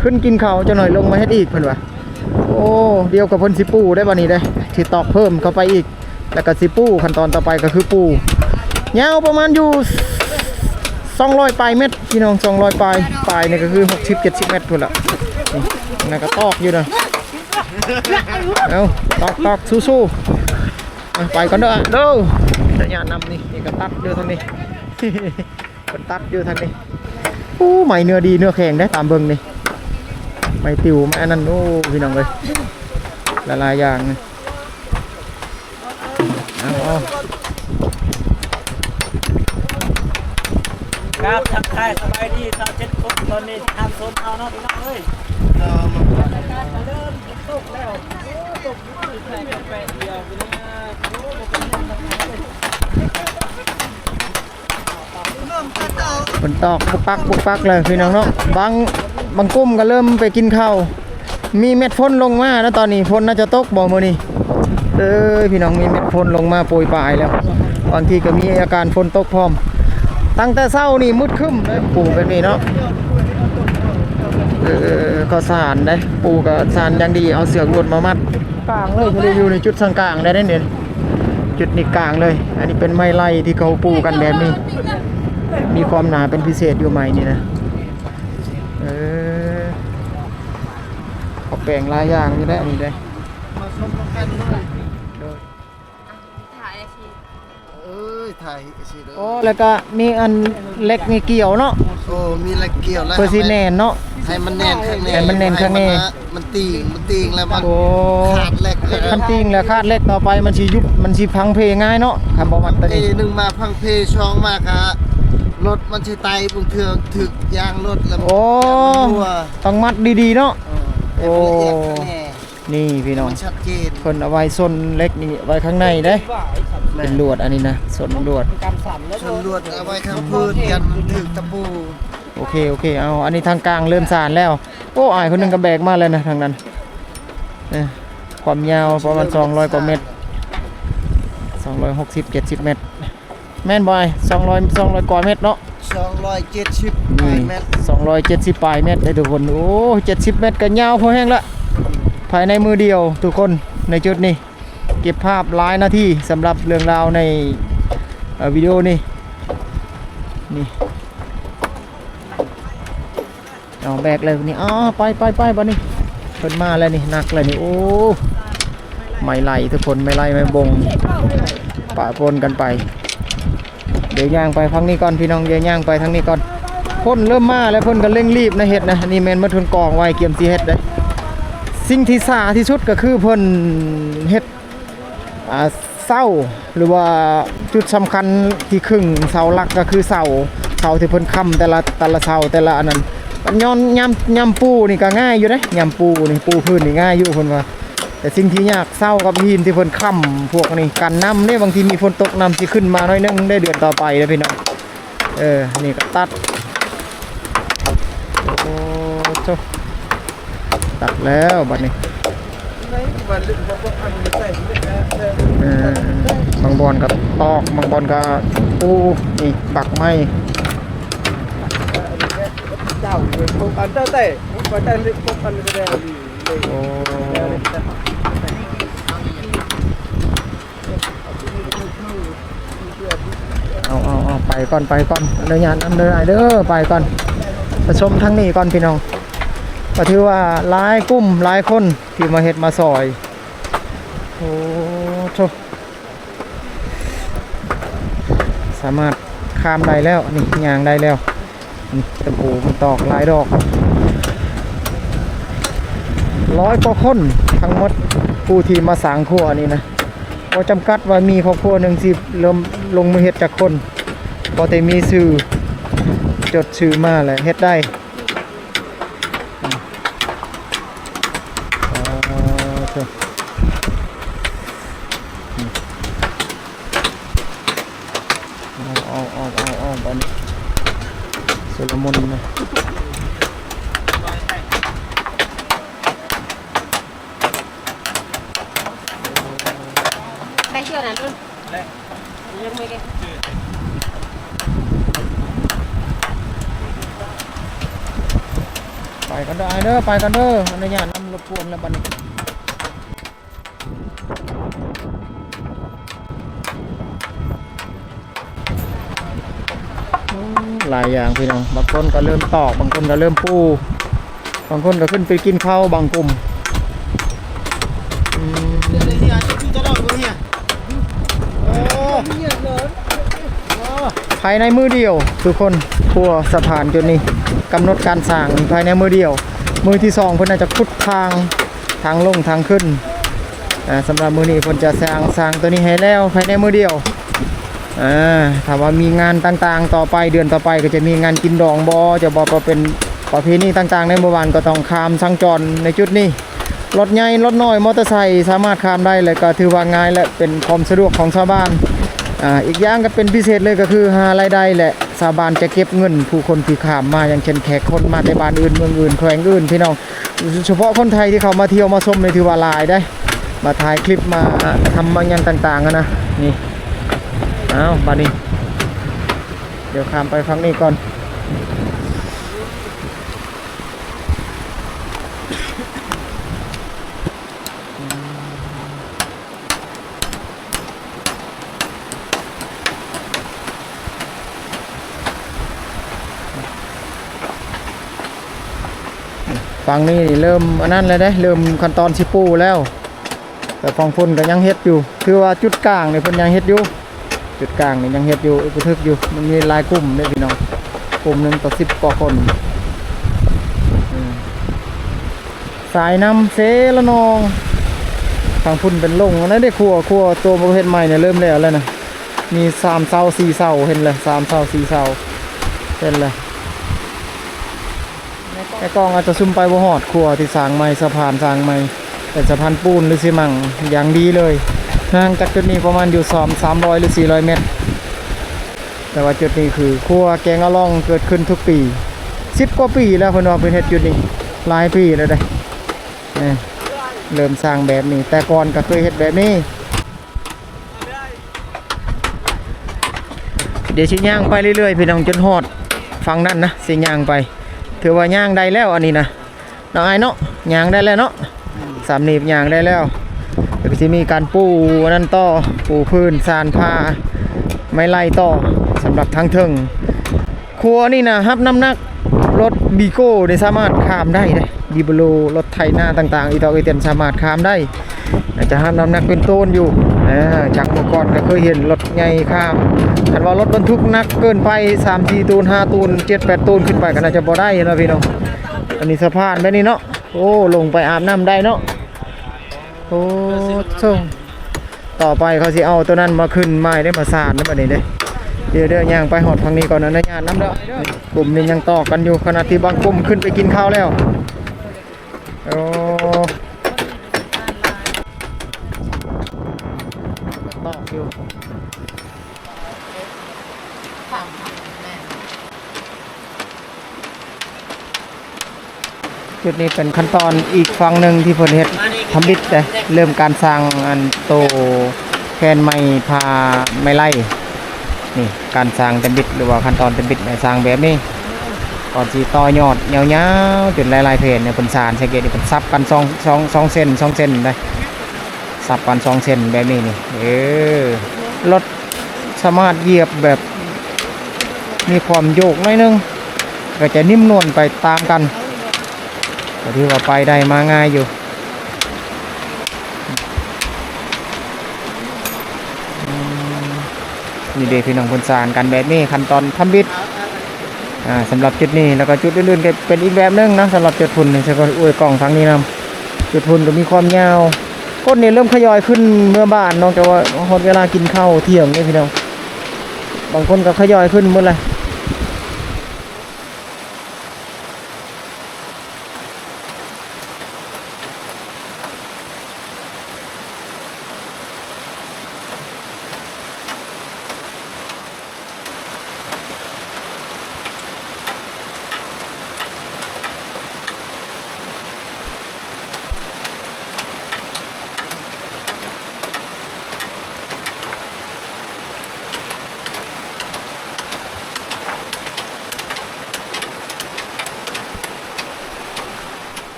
ຂຶ້ນກິນເຂົ້າ ຈັກໜ້ອຍລົງມາເຮັດອີກ ເພິ່ນວ່າ. ໂອ້ ດຽວກໍເພິ່ນຊິປູໄດ້ບັດນີ້ເດ້ ຊິຕອກເພີ່ມເຂົ້າໄປອີກ ແລ້ວກໍຊິປູ ຂັ້ນຕອນຕໍ່ໄປກໍຄືປູ ຍາວປະມານຢູ່ສອງຮ້ອຍປາຍແມັດ ພີ່ນ້ອງ ສອງຮ້ອຍປາຍ ປາຍນີ້ກໍຄືຫົກສິບເຈັດສິບແມັດພຸ້ນລະ. ນີ້ ນັ້ນກໍຕອກຢູ່ນະ ເອົາ ຕອກໆ ສູ້ໆ. ອ່ະ ໄປກ່ອນເດີ ເດີ ໄດ້ຍານຳນີ້ ນີ້ກໍຕັດຢູ່ທາງນີ້ ເພິ່ນຕັດຢູ່ທາງນີ້. ໂອ້ ໄມ້ເນື້ອດີເນື້ອແຂງເດ້ ຕາມເບິ່ງນີ້ ໄມ້ຕິວ ໄມ້ອັນນັ້ນ ໂອ້ ພີ່ນ້ອງເອີຍ ຫຼາຍໆຢ່າງນີ້. ເອົາ ເອົາ ຄັບ ທັກທາຍສະບາຍດີຊາວເຈັດຄົນ ຕອນນີ້ທີ່ທາງໂຊນເຮົາເນາະ ພີ່ນ້ອງເອີຍ. ຝົນຕອກປຸກປັກປຸກປັກເລີຍ ພີ່ນ້ອງເນາະ. ບາງ ບາງກຸ່ມກໍເລີ່ມໄປກິນເຂົ້າ. ມີເມັດຝົນລົງມານະ ຕອນນີ້ຝົນໜ້າຈະຕົກບໍ່ມື້ນີ້. ເອີຍ ພີ່ນ້ອງ ມີເມັດຝົນລົງມາໂປຍປາຍແລ້ວ ບາງທີກໍມີອາການຝົນຕົກພ້ອມ. ຕັ້ງແຕ່ເຊົ້ານີ້ມືດຄຶ້ມເດ້ ປູແບບນີ້ເນາະ. ເອີ ເຂົ້າສານເດ້ ປູກໍສານຢ່າງດີ ເອົາເຊືອກລົດມາມັດກາງເລີຍ ຢູ່ໃນຈຸດສັງກາງໄດ້ເດ້ນີ້ ຈຸດນີ້ກາງເລີຍ. ອັນນີ້ເປັນໄມ້ໄລ່ທີ່ເຂົາປູກັນແບບນີ້ ມີຄວາມໜາເປັນພິເສດຢູ່ໄມ້ນີ້ນະ. ເອີ ເຂົາແປງຫຼາຍຢ່າງຢູ່ແຫຼະນີ້ເດ້. ເອີຍ ຖ່າຍຊິເດີ. ໂອ້ ແລ້ວກໍມີອັນເຫຼັກນີ້ກ່ຽວເນາະ. ໂອ້ ມີເຫຼັກກ່ຽວແລ້ວ ເພື່ອຊິແໜ້ນເນາະ ໃຫ້ມັນແໜ້ນຄັກແນ່ ໃຫ້ມັນແໜ້ນຄັກແນ່ ໃຫ້ມັນ ມັນຕີງ ມັນຕີງແລ້ວມັນ ໂອ້ ຂາດເຫຼັກ. ຄັນຕີງແລ້ວຂາດເຫຼັກ ຕໍ່ໄປມັນຊິຍຸບ ມັນຊິພັງເພງ່າຍເນາະ ຄັນບໍ່ມັດຕົວນີ້. ໜຶ່ງມາພັງເພ ສອງມາກະລົດມັນຊິໄຕ ບາງເທື່ອຖືກຢາງລົດແລ້ວ. ໂອ້ ຕ້ອງມັດດີໆເນາະ. ເອີ ໂອ້ ໃຫ້ມັນລະອຽດຄັກແນ່. ນີ້ພີ່ນ້ອງ ມັນຊັດເຈນ ເພິ່ນເອົາໄວ້ສົ້ນເຫຼັກນີ້ໄວ້ຂ້າງໃນເດ້ ເປັນລວດອັນນີ້ນະ ສົ້ນລວດ ສົ້ນລວດເອົາໄວ້ຂ້າງພື້ນ ຢ້ານມັນຖືກຕະປູ. ໂອເຄ ໂອເຄ ເອົາ ອັນນີ້ທາງກາງເລີ່ມສານແລ້ວ. ໂອ້ ອ້າຍຄົນໜຶ່ງກໍແບກມາແລ້ວນະ ທາງນັ້ນ. ເອີ ຄວາມຍາວປະມານສອງຮ້ອຍກວ່າແມັດ ສອງຮ້ອຍຫົກສິບ ເຈັດສິບແມັດ. ແມ່ນບໍ່ອ້າຍ? ສອງຮ້ອຍ ສອງຮ້ອຍກວ່າແມັດເນາະ. ສອງຮ້ອຍເຈັດສິບປາຍແມັດ ສອງຮ້ອຍເຈັດສິບປາຍແມັດເດ້ທຸກຄົນ. ໂອ້ ເຈັດສິບແມັດກໍຍາວພໍແຮງລະ ພາຍໃນມື້ດຽວທຸກຄົນ. ໃນຈຸດນີ້ເກັບພາບຫຼາຍນາທີສຳລັບເລື່ອງລາວໃນ ເອີ ວິດີໂອນີ້ ນີ້. ເອົາແບກເລີຍນີ້ ອ້າ ໄປ ໄປ ໄປ ບາດນີ້ເພິ່ນມາແລ້ວນີ້ ໜັກແລ້ວນີ້. ໂອ້ ໄມ້ໄລ່ທຸກຄົນ ໄມ້ໄລ່ໄມ້ບົງ ປະປົນກັນໄປ. ດຽວຍ່າງໄປທາງນີ້ກ່ອນພີ່ນ້ອງ ດຽວຍ່າງໄປທາງນີ້ກ່ອນ. ຄົນເລີ່ມມາແລ້ວ ເພິ່ນກໍເລັ່ງລີບນະເຮັດນະ. ນີ້ແມ່ນໝົດເພິ່ນກອງໄວ້ ກຽມຊິເຮັດເດ້. ສິ່ງທີ່ຊ້າທີ່ສຸດກໍຄືເພິ່ນເຮັດ ອ່າ ເສົາ ຫຼືວ່າຈຸດສຳຄັນທີ່ຄຶງເສົາຫຼັກກໍຄືເສົາ ເສົາທີ່ເພິ່ນຄ້ຳແຕ່ລະ ແຕ່ລະເສົາ ແຕ່ລະອັນນັ້ນ. ຍ້ອນຍາມ ຍາມປູນີ້ກໍງ່າຍຢູ່ເດ້ ຍາມປູນີ້ ປູພື້ນນີ້ງ່າຍຢູ່ເພິ່ນວ່າ. ແຕ່ສິ່ງທີ່ຍາກເສົາກັບຫີນທີ່ເພິ່ນຄ້ຳພວກນີ້ ກັນນ້ຳເດ້ ບາງທີມີຝົນຕົກນ້ຳຊິຂຶ້ນມາໜ້ອຍໜຶ່ງເດ້ ເດືອນຕໍ່ໄປເດ້ພີ່ນ້ອງ. ເອີ ນີ້ກໍຕັດ ໂອ້ໂທ້ ຕັດແລ້ວບັດນີ້. ເອີ ບາງບ່ອນກໍຕອກ ບາງບ່ອນກໍປູ ນີ້ປັກໄມ້. ໂອ້ ເອົາ ເອົາ ເອົາ ໄປກ່ອນ ໄປກ່ອນ ອະນຸຍາດນຳເດີ ອ້າຍເດີ ໄປກ່ອນ ໄປຊົມທາງນີ້ກ່ອນພີ່ນ້ອງ. ກໍຖືວ່າຫຼາຍກຸ່ມຫຼາຍຄົນທີ່ມາເຮັດມາຊ່ອຍ. ໂອ້ໂທ້ ສາມາດຂ້າມໄດ້ແລ້ວ ນີ້ຍ່າງໄດ້ແລ້ວ. ນີ້ ຕະປູມັນຕອກຫຼາຍດອກ ຮ້ອຍກວ່າຄົນທັງໝົດ ຜູ້ທີ່ມາສ້າງຂົວນີ້ນະ. ບໍ່ຈຳກັດວ່າມີຄອບຄົວໜຶ່ງຊິເລີ່ມລົງມືເຮັດຈັກຄົນ ຂໍແຕ່ມີຊື່ຈົດຊື່ມາແລ້ວເຮັດໄດ້. ອ່າ ເອີ ເອົາ ເອົາ ເອົາ ເອົາ ເອົາ ບາດນີ້ ຊຸນລະມຸນນະ. ໄປທ່ຽວນັ້ນ ໄປກ່ອນເດີ ອ້າຍເດີ ໄປກ່ອນເດີ ອະນຸຍາດນຳລົບກວນແລ້ວບັດນີ້. ຫຼາຍຢ່າງພີ່ນ້ອງ, ບາງຄົນກໍເລີ່ມຕອກ ບາງຄົນກໍເລີ່ມປູ ບາງຄົນກໍຂຶ້ນໄປກິນເຂົ້າບາງກຸ່ມ. ອືມ ພາຍໃນມື້ດຽວທຸກຄົນ, ຂົວສະພານຈຸດນີ້ກຳນົດການສ້າງພາຍໃນມື້ດຽວ, ມື້ທີສອງເພິ່ນອາດຈະຂຸດທາງ ທາງລົງທາງຂຶ້ນ. ອ່າ ສຳລັບມື້ນີ້ເພິ່ນຈະສ້າງ ສ້າງຕົວນີ້ໃຫ້ແລ້ວພາຍໃນມື້ດຽວ. ອ່າ ຖ້າວ່າມີງານຕ່າງໆຕໍ່ໄປ ເດືອນຕໍ່ໄປກໍຈະມີງານກິນດອງບໍ ຈະບໍ່ ເປັນປະເພນີຕ່າງໆໃນໝູ່ບ້ານ ກໍຕ້ອງຂ້າມສັນຈອນໃນຈຸດນີ້. ລົດໃຫຍ່ ລົດນ້ອຍ ມໍເຕີໄຊສາມາດຂ້າມໄດ້ ແລະກໍຖືວ່າງ່າຍ ແລະເປັນຄວາມສະດວກຂອງຊາວບ້ານ. ອ່າ ອີກຢ່າງກໍເປັນພິເສດເລີຍ ກໍຄືຫາລາຍໄດ້ ແລະຊາວບ້ານຈະເກັບເງິນຜູ້ຄົນທີ່ຂ້າມມາ ຢ່າງເຊັ່ນແຂກຄົນມາແຕ່ບ້ານອື່ນ ເມືອງອື່ນ ແຂວງອື່ນ ພີ່ນ້ອງ. ສະເພາະຄົນໄທທີ່ເຂົ້າມາທ່ຽວມາຊົມນີ້ຖືວ່າຫຼາຍເດ້ ມາຖ່າຍຄລິບ ມາທຳມາຫຍັງຕ່າງໆຫັ້ນນະ. ນີ້ ອ້າວ ບາດນີ້ ດຽວຂ້າມໄປຝັ່ງນີ້ກ່ອນ. ຝັ່ງນີ້ເລີ່ມອັນນັ້ນແລ້ວເດ້ ເລີ່ມຂັ້ນຕອນຊິປູແລ້ວ, ແຕ່ຝັ່ງພຸ້ນກໍຍັງເຮັດຢູ່. ຖືວ່າຈຸດກາງນີ້ເພິ່ນຍັງເຮັດຢູ່, ຈຸດກາງນີ້ຍັງເຮັດຢູ່ ອຶກກະທຶກຢູ່. ມັນມີຫຼາຍກຸ່ມເດ້ພີ່ນ້ອງ, ກຸ່ມໜຶ່ງຕໍ່ສິບກວ່າຄົນ. ອືມ ສາຍນ້ຳເຊລະນອງ ທາງພຸ້ນເປັນລົງ ອັນນັ້ນເດ້ ຂົວ ຂົວໂຕເຂົາເຮັດໃໝ່ນີ້ເລີ່ມແລ້ວແລ້ວນະ. ມີສາມເສົາສີ່ເສົາ ເຫັນແລ້ວ ສາມເສົາສີ່ເສົາ ເຫັນແລ້ວ. ແມ່ກອງອາດຈະຊຸມໄປບໍ່ຮອດ ຂົວທີ່ສ້າງໃໝ່ ສະພານສ້າງໃໝ່ ເປັນສະພານປູນຫຼືຊີມັງຢ່າງດີເລີຍ. ຫ່າງຈາກຈຸດນີ້ປະມານຢູ່ສອງ ສາມຮ້ອຍ ຫຼື ສີ່ຮ້ອຍແມັດ. ແຕ່ວ່າຈຸດນີ້ຄືຂົວແກງອະລ່ອງເກີດຂຶ້ນທຸກປີ ສິບກວ່າປີແລ້ວ ເພິ່ນວ່າເພິ່ນເຮັດຈຸດນີ້ຫຼາຍປີແລ້ວເດ້. ນີ້ ເລີ່ມສ້າງແບບນີ້ ແຕ່ກ່ອນກໍເຄີຍເຮັດແບບນີ້. ດຽວຊິຍ່າງໄປເລື້ອຍໆ ພີ່ນ້ອງ ຈົນຮອດຝັ່ງນັ້ນນະ ຊິຍ່າງໄປ. ຖືວ່າຍ່າງໄດ້ແລ້ວອັນນີ້ນະ ເນາະອ້າຍເນາະ, ຍ່າງໄດ້ແລ້ວເນາະ. ອືມ ສ່ຳນີ້ຍ່າງໄດ້ແລ້ວ. ແລ້ວກໍຊິມີການປູອັນນັ້ນຕໍ່ ປູພື້ນ ສານຜ້າ ໄມ້ໄລ່ຕໍ່ ສຳລັບທາງເທິງ. ຂົວນີ້ນະ ຮັບນ້ຳໜັກລົດບີໂກ້ນີ້ສາມາດຂ້າມໄດ້ເດ້, ບີໂບໂລ ລົດໄຖນາຕ່າງໆ ອີຕອກອີເຕັນສາມາດຂ້າມໄດ້. ອາດຈະຮັບນ້ຳໜັກເປັນໂຕນຢູ່. ເອີ ຈາກເມື່ອກ່ອນກໍເຄີຍເຫັນລົດໃຫຍ່ຂ້າມ, ຄັນວ່າລົດບັນທຸກໜັກເກີນໄປ ສາມສີ່ໂຕນ ຫ້າໂຕນ ເຈັດແປດໂຕນຂຶ້ນໄປ ກໍໜ້າຈະບໍ່ໄດ້ເນາະພີ່ນ້ອງ. ອັນນີ້ສະພານແບບນີ້ເນາະ. ໂອ້ ລົງໄປອາບນ້ຳໄດ້ເນາະ. ໂອ້ ໂທ້ ຕໍ່ໄປເຂົາຊິເອົາໂຕນັ້ນມາຂຶ້ນໃໝ່ເດ້ ມາສານເດ້ບັດນີ້ເດ້. ດຽວໆ ຍ່າງໄປຮອດຝັ່ງນີ້ກ່ອນ ອະນຸຍາດນຳເດີ້. ກຸ່ມນີ້ຍັງຕອກກັນຢູ່ ຂະນະທີ່ບາງກຸ່ມຂຶ້ນໄປກິນເຂົ້າແລ້ວ. ໂອ້ ຕອກຢູ່. ຈຸດນີ້ເປັນຂັ້ນຕອນອີກຝັ່ງໜຶ່ງທີ່ເພິ່ນເຮັດທຳອິດເດ້, ເລີ່ມການສ້າງອັນໂຕແຜ່ນໄມ້ ຜ້າໄມ້ໄລ່. ນີ້ການສ້າງທຳອິດ ຫຼືວ່າຂັ້ນຕອນທຳອິດໃນສ້າງແບບນີ້ ກ່ອນຊິຕໍ່ຍອດຍາວໆ ເປັນຫຼາຍໆແຜ່ນ. ນີ້ເພິ່ນສານ ສັງເກດນີ້ ເພິ່ນສັບກັນສອງ ສອງ ສອງເສັ້ນ ສອງເສັ້ນເດ້, ສັບກັນສອງເສັ້ນແບບນີ້ນີ້. ເອີ ລົດ ສາມາດຢຽບແບບມີຄວາມໂຍກໜ້ອຍໜຶ່ງ ກໍຈະໜິ່ມນວນໄປຕາມກັນ, ກໍຖືວ່າໄປໄດ້ມາງ່າຍຢູ່. ອືມ ນີ້ເດ້ ພີ່ນ້ອງ ເພິ່ນສານກັນແບບນີ້ ຂັ້ນຕອນທຳອິດ. ອ່າ ສຳລັບຈຸດນີ້ ແລ້ວກໍຈຸດອື່ນໆກໍເປັນອີກແບບໜຶ່ງນະ. ສຳລັບຈຸດພຸ້ນນີ້ ເຊິ່ງກໍອວຍກ້ອງທາງນີ້ນຳ, ຈຸດພຸ້ນກໍມີຄວາມຍາວ. ຄົນນີ້ເລີ່ມທະຍອຍຂຶ້ນເມືອບ້ານເນາະ, ແຕ່ວ່າຮອດເວລາກິນເຂົ້າທ່ຽງເດ້ພີ່ນ້ອງ, ບາງຄົນກໍທະຍອຍຂຶ້ນໝົດແຫຼະ.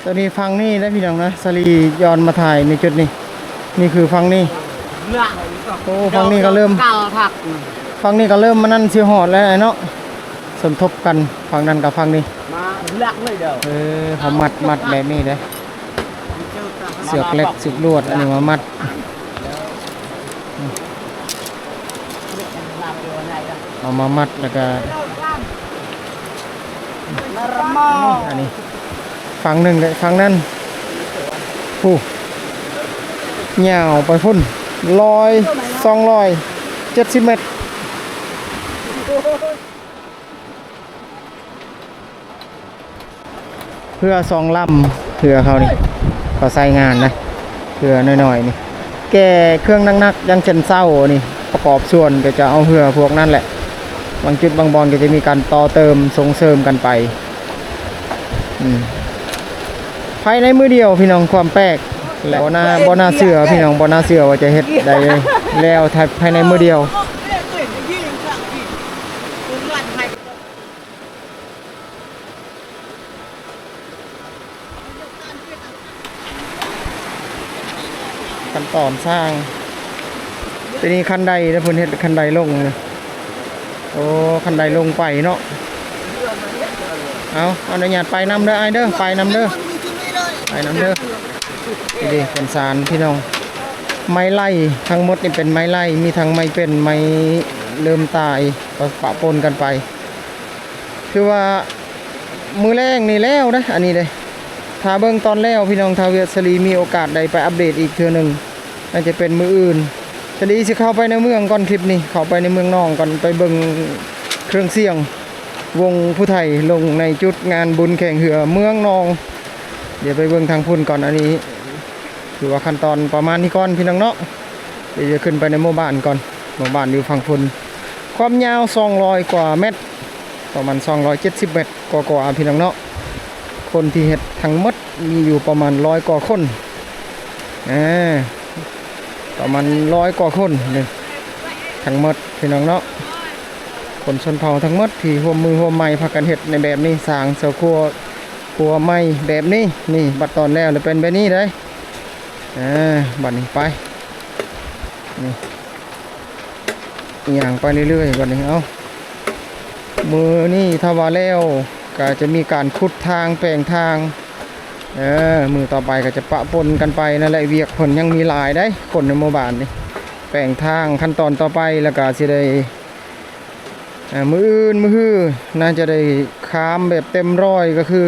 ຕົວນີ້ຝັ່ງນີ້ເດ້ພີ່ນ້ອງນະ ສາລີຍ້ອນມາຖ່າຍໃນຈຸດນີ້. ນີ້ຄືຝັ່ງນີ້. ໂອ້ ຝັ່ງນີ້ກໍເລີ່ມ ຝັ່ງນີ້ກໍເລີ່ມ ມັນນັ້ນຊິຮອດແລ້ວເນາະ ສົມທົບກັນຝັ່ງນັ້ນກັບຝັ່ງນີ້. ເອີ ເຂົາມັດ ມັດແບບນີ້ເດ້ ເຊືອກເຫຼັກ ເຊືອກລວດ ອັນນີ້ມາມັດ. ເອົາມາມັດແລ້ວກະ ອັນນີ້ຝັ່ງໜຶ່ງເດ້ ຝັ່ງນັ້ນ ໂອ້ ຍາວໄປພຸ້ນ ຮ້ອຍ ສອງຮ້ອຍເຈັດສິບແມັດ. ເຮືອສອງລຳ ເຮືອເຂົານີ້ ເຂົາໃຊ້ງານນະ ເຮືອນ້ອຍໆນີ້ ແກ່ເຄື່ອງໜັກໆ ຢ່າງເຊັ່ນເສົານີ້ ປະກອບສ່ວນ ກໍຈະເອົາເຮືອພວກນັ້ນແຫຼະ. ບາງຈຸດບາງບ່ອນກໍຈະມີການຕໍ່ເຕີມສົ່ງເສີມກັນໄປ. ອືມ ພາຍໃນມື້ດຽວພີ່ນ້ອງ ຄວາມແປກ ແລະ ບໍ່ໜ້າ ບໍ່ໜ້າເຊື່ອພີ່ນ້ອງ ບໍ່ໜ້າເຊື່ອວ່າຈະເຮັດໄດ້ແລ້ວພາຍໃນມື້ດຽວ. ຂັ້ນຕອນສ້າງ ຕົວນີ້ຄັນໄດເດ້ ເພິ່ນເຮັດຄັນໄດລົງ. ໂອ້ ຄັນໄດລົງໄປເນາະ. ເອົາ ອະນຸຍາດໄປນຳເດີອ້າຍເດີ ໄປນຳເດີ ໄປນຳເດີ. ນີ້ເດ້ ເປັນສານພີ່ນ້ອງ ໄມ້ໄລ່ ທັງໝົດນີ້ເປັນໄມ້ໄລ່ ມີທັງໄມ້ເປັນ ໄມ້ເລີ່ມຕາຍ ປະ ປະປົນກັນໄປ. ຄືວ່າມື້ແລງນີ້ແລ້ວເດ້ ອັນນີ້ເດ້ ຖ້າເບິ່ງຕອນແລ້ວ ພີ່ນ້ອງ ຖ້າວຽກສາລີມີໂອກາດໄດ້ໄປອັບເດດອີກເທື່ອໜຶ່ງ ໜ້າຈະເປັນມື້ອື່ນ. ສາລີຊິເຂົ້າໄປໃນເມືອງກ່ອນ ຄລິບນີ້ ເຂົ້າໄປໃນເມືອງໜອງກ່ອນ ໄປເບິ່ງເຄື່ອງສຽງ ວົງຜູ້ໄທລົງໃນຈຸດງານບຸນແຂ່ງເຮືອເມືອງໜອງ. ດຽວໄປເບິ່ງທາງພຸ້ນກ່ອນ. ອັນນີ້ຖືວ່າຂັ້ນຕອນປະມານນີ້ກ່ອນ ພີ່ນ້ອງເນາະ. ດຽວຈະຂຶ້ນໄປໃນໝູ່ບ້ານກ່ອນ ໝູ່ບ້ານຢູ່ຝັ່ງພຸ້ນ ຄວາມຍາວສອງຮ້ອຍກວ່າແມັດ ປະມານສອງຮ້ອຍເຈັດສິບແມັດກວ່າໆ ພີ່ນ້ອງເນາະ. ຄົນທີ່ເຮັດທັງໝົດມີຢູ່ປະມານຮ້ອຍກວ່າຄົນ ອາ ປະມານຮ້ອຍກວ່າຄົນນີ້ ທັງໝົດ ພີ່ນ້ອງເນາະ. ຄົນຊົນເຜົ່າທັງໝົດທີ່ຮ່ວມມືຮ່ວມໄມ້ພາກັນເຮັດໃນແບບນີ້ ສ້າງເສົາຂົວ ຂົວໄມ້ແບບນີ້. ນີ້ ບັດຕອນແລ້ວລະເປັນແບບນີ້ເດ້. ອາ ບັດນີ້ໄປ ນີ້ ຍ່າງໄປເລື້ອຍໆ ບັດນີ້. ເອົາ ມື້ນີ້ຖ້າວ່າແລ້ວ ກະຈະມີການຂຸດທາງ ແປງທາງ. ເອີ ມື້ຕໍ່ໄປກໍຈະປະປົນກັນໄປນັ້ນແຫຼະ ວຽກເພິ່ນຍັງມີຫຼາຍເດ້ ຄົນໃນໝູ່ບ້ານນີ້ ແປງທາງ ຂັ້ນຕອນຕໍ່ໄປ ແລ້ວກະຊິໄດ້ ເອີ ມື້ອື່ນມື້ຮືໜ້າຈະໄດ້ຄາມແບບເຕັມຮ້ອຍ ກໍຄື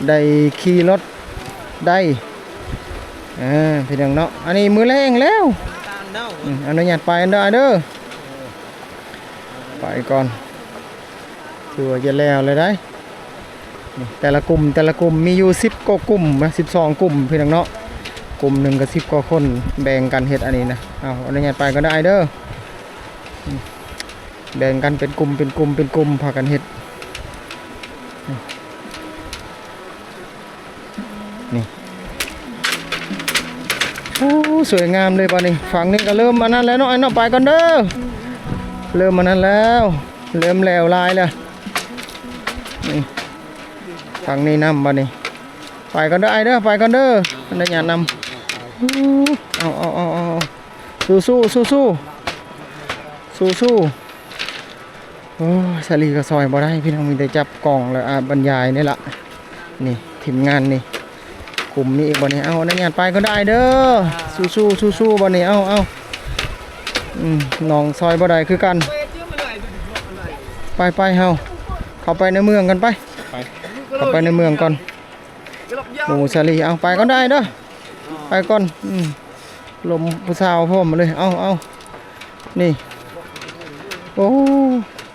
ໄດ້ຂີ່ລົດໄດ້ ເອີ ພີ່ນ້ອງເນາະ. ອັນນີ້ມື້ແລງແລ້ວ ອາ ອະນຸຍາດໄປເດີອ້າຍເດີ ໄປກ່ອນ ຖືວ່າຈະແລ້ວແລ້ວໄດ໋. ນີ້ ແຕ່ລະກຸ່ມ ແຕ່ລະກຸ່ມມີຢູ່ສິບກວ່າກຸ່ມນະ ສິບສອງກຸ່ມ ພີ່ນ້ອງເນາະ. ກຸ່ມໜຶ່ງກໍສິບກວ່າຄົນ ແບ່ງກັນເຮັດອັນນີ້ນະ. ເອົາ ອະນຸຍາດໄປກ່ອນເດີອ້າຍເດີ ອືມ ແບ່ງກັນເປັນກຸ່ມ ເປັນກຸ່ມ ເປັນກຸ່ມ ພາກັນເຮັດ ນີ້. ໂອ້ ສວຍງາມເລີຍບາດນີ້. ຝັ່ງນີ້ກໍເລີ່ມອັນນັ້ນແລ້ວເນາະ ໄອ້ເນາະ ໄປກ່ອນເດີ. ເລີ່ມອັນນັ້ນແລ້ວ ເລີ່ມແຫຼວຫຼາຍແລ້ວ. ນີ້ ທາງນີ້ນຳບາດນີ້ ໄປກ່ອນເດີອ້າຍເດີ ໄປກ່ອນເດີ ອະນຸຍາດນຳ. ເອົາ ເອົາ ເອົາ ເອົາ ສູ້ໆ ສູ້ໆ ສູ້ໆ. ໂອ້ຍ ສາລີກໍຊ່ອຍບໍ່ໄດ້ພີ່ນ້ອງ ມີແຕ່ຈັບກ້ອງແລ້ວ ອາ ບັນຍາຍນີ້ລະ. ນີ້ ທີມງານນີ້ ກຸ່ມນີ້ອີກບໍ່ນີ້. ເອົາ ອະນຸຍາດໄປກ່ອນເດີອ້າຍເດີ ສູ້ໆ ສູ້ໆ ບໍ່ນີ້. ເອົາ ເອົາ ອືມ ນ້ອງຊ່ອຍບໍ່ໄດ້ຄືກັນ. ໄປໆ ເຮົາເຂົ້າໄປໃນເມືອງກັນໄປ ໄປ ເຂົ້າໄປໃນເມືອງກ່ອນ ໝູ່ສາລີ. ເອົາ ໄປກ່ອນເດີອ້າຍເດີ ໄປກ່ອນ. ອືມ ລົມຜູ້ສາວພ້ອມມາເລີຍ. ເອົາ ເອົາ ນີ້ ໂອ້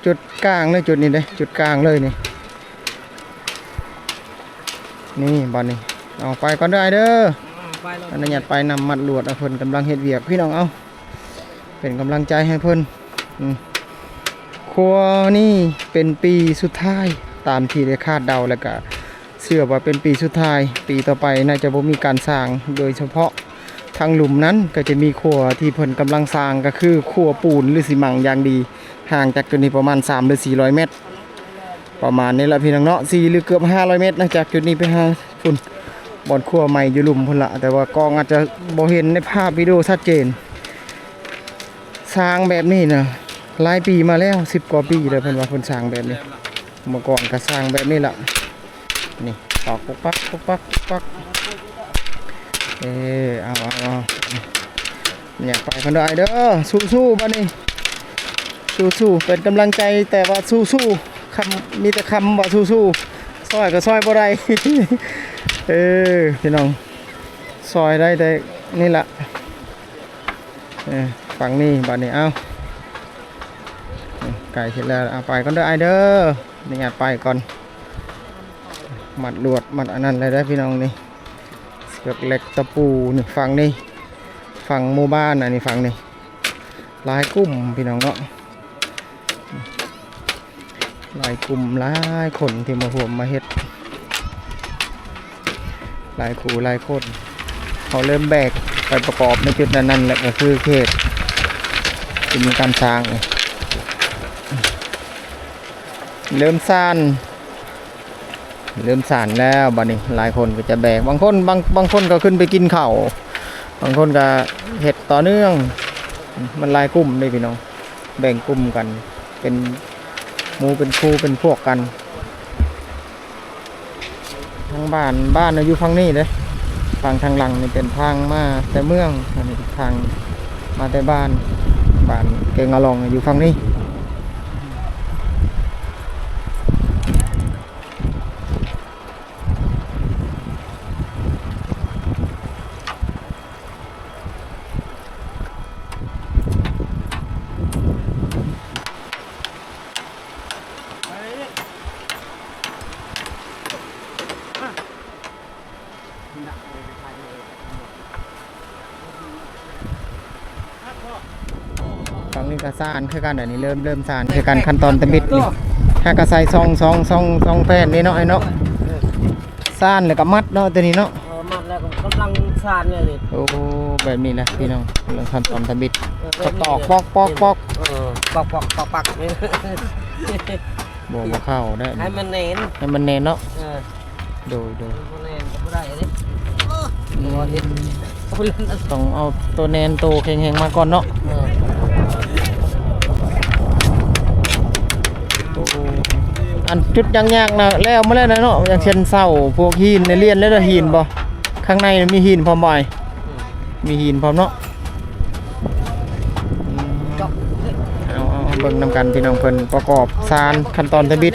ຈຸດກາງເລີຍ ຈຸດນີ້ເດ້ ຈຸດກາງເລີຍນີ້. ນີ້ ບາດນີ້ ເອົາ ໄປກ່ອນເດີອ້າຍເດີ ອະນຸຍາດໄປນຳ ມັດລວດ. ເອົາ ເພິ່ນກຳລັງເຮັດວຽກພີ່ນ້ອງ ເອົາ ເປັນກຳລັງໃຈໃຫ້ເພິ່ນ. ອືມ ຄົວນີ້ເປັນປີສຸດທ້າຍ ຕາມທີ່ໄດ້ຄາດເດົາ ແລ້ວກະເຊື່ອວ່າເປັນປີສຸດທ້າຍ ປີຕໍ່ໄປໜ້າຈະບໍ່ມີການສ້າງ. ໂດຍສະເພາະທາງລຸ່ມນັ້ນ ກໍຈະມີຄົວທີ່ເພິ່ນກຳລັງສ້າງ ກໍຄືຄົວປູນ ຫຼື ຊີມັງຢ່າງດີ ຫ່າງຈາກຈຸດນີ້ປະມານສາມ ຫຼື ສີ່ຮ້ອຍແມັດ ປະມານນີ້ລະພີ່ນ້ອງເນາະ ສີ່ ຫຼື ເກືອບຫ້າຮ້ອຍແມັດນະ ຈາກຈຸດນີ້ໄປຫາພຸ້ນ. ບ່ອນຄົວໃໝ່ຢູ່ລຸ່ມພຸ້ນລະ ແຕ່ວ່າກ້ອງອາດຈະບໍ່ເຫັນໃນພາບວິດີໂອຊັດເຈນ. ສ້າງແບບນີ້ນະ ຫຼາຍປີມາແລ້ວ ສິບກວ່າປີແລ້ວ ເພິ່ນວ່າເພິ່ນສ້າງແບບນີ້. ເມື່ອກ່ອນກໍສ້າງແບບນີ້ລະ ນີ້ ຕອກປຸກປັກ ປຸກປັກ ປຸກປັກ. ເອີ ເອົາ ເອົາ ເອົາ ຢາກໄປເພິ່ນເດີ ອ້າຍເດີ ສູ້ໆ ບັດນີ້ ສູ້ໆ ເປັນກຳລັງໃຈ ແຕ່ວ່າສູ້ໆ ຄຳ ມີແຕ່ຄຳວ່າສູ້ໆ ຊ່ອຍກໍຊ່ອຍບໍ່ໄດ້. ເອີ ພີ່ນ້ອງ ຊ່ອຍໄດ້ແຕ່ນີ້ລະ ເອີ ຝັ່ງນີ້ບັດນີ້ ເອົາ ໃກ້ຊິແລ້ວ ເອົາ ໄປກ່ອນເດີ ອ້າຍເດີ ອະນຸຍາດໄປກ່ອນ. ມັດລວດ ມັດອັນນັ້ນແລ້ວເດີພີ່ນ້ອງ ນີ້ ເຊືອກເຫຼັກ ຕະປູ ນີ້ ຝັ່ງນີ້ ຝັ່ງໝູ່ບ້ານ ອັນນີ້ ຝັ່ງນີ້ ຫຼາຍກຸ່ມພີ່ນ້ອງເນາະ ຫຼາຍກຸ່ມ ຫຼາຍຄົນທີ່ມາຮ່ວມມາເຮັດ ຫຼາຍຄູ່ຫຼາຍຄົນ. ເຂົາເລີ່ມແບກໄປປະກອບໃນຈຸດນັ້ນໆ ແລ້ວກໍຄືເຂດທີ່ມີການສ້າງ ເລີ່ມສ້ານ ເລີ່ມສ້ານແລ້ວ ບັດນີ້ຫຼາຍຄົນກໍຈະແບກ ບາງຄົນ ບາງ ບາງຄົນກໍຂຶ້ນໄປກິນເຂົ້າ ບາງຄົນກໍເຮັດຕໍ່ເນື່ອງ ມັນຫຼາຍກຸ່ມເດ້ພີ່ນ້ອງ ແບ່ງກຸ່ມກັນ ເປັນໝູ່ເປັນຄູ່ເປັນພວກກັນ. ທາງບ້ານ ບ້ານຢູ່ຝັ່ງນີ້ເດ້ ຝັ່ງທາງຫຼັງນີ້ເປັນທາງມາແຕ່ເມືອງ ອັນນີ້ທາງມາແຕ່ບ້ານ ບ້ານເກງອາລອງຢູ່ຝັ່ງນີ້. ຝັ່ງນີ້ກໍສ້ານຄືກັນ ອັນນີ້ເລີ່ມ ເລີ່ມສ້ານຄືກັນ ຂັ້ນຕອນທຳອິດນີ້ ຫາກະໃສ່ຊ່ອງ ຊ່ອງ ຊ່ອງ ຊ່ອງແຜ່ນນີ້ເນາະ ອ້າຍເນາະ ສ້ານແລ້ວກໍມັດເນາະ ຕົວນີ້ເນາະ. ເອີ ມັດແລ້ວກໍກຳລັງສ້ານແລ້ວນີ້. ໂອ້ ແບບນີ້ແຫຼະພີ່ນ້ອງ ເລີ່ມຂັ້ນຕອນທຳອິດ ເອີ ຕອກ ປອກ ປອກ ປອກ ເອີ ປອກ ປອກ ປອກ ປັກ ບໍ່ ບໍ່ເຂົ້າໄດ້ ໃຫ້ມັນແໜ້ນ ໃຫ້ມັນແໜ້ນເນາະ. ເອີ ໂດຍ ໂດຍ ບໍ່ແໜ້ນກໍບໍ່ໄດ້ເດ້ ອືມ ຕ້ອງເອົາໂຕແໜ້ນ ໂຕແຂງແຮງມາກ່ອນເນາະ. ເອີ ໂອ້ ອັນຈຸດຍາກໆນະ ແລ້ວມາແລ້ວນະເນາະ ຢ່າງເຊັ່ນເສົາ ພວກຫີນ ໃນລຽນແລ້ວ ຫີນບໍ່ ຂ້າງໃນມີຫີນພ້ອມບໍ່? ອືມ ມີຫີນພ້ອມເນາະ. ເອົາ ເອົາ ເບິ່ງນຳກັນພີ່ນ້ອງ ເພິ່ນປະກອບຊານຂັ້ນຕອນທຳອິດ.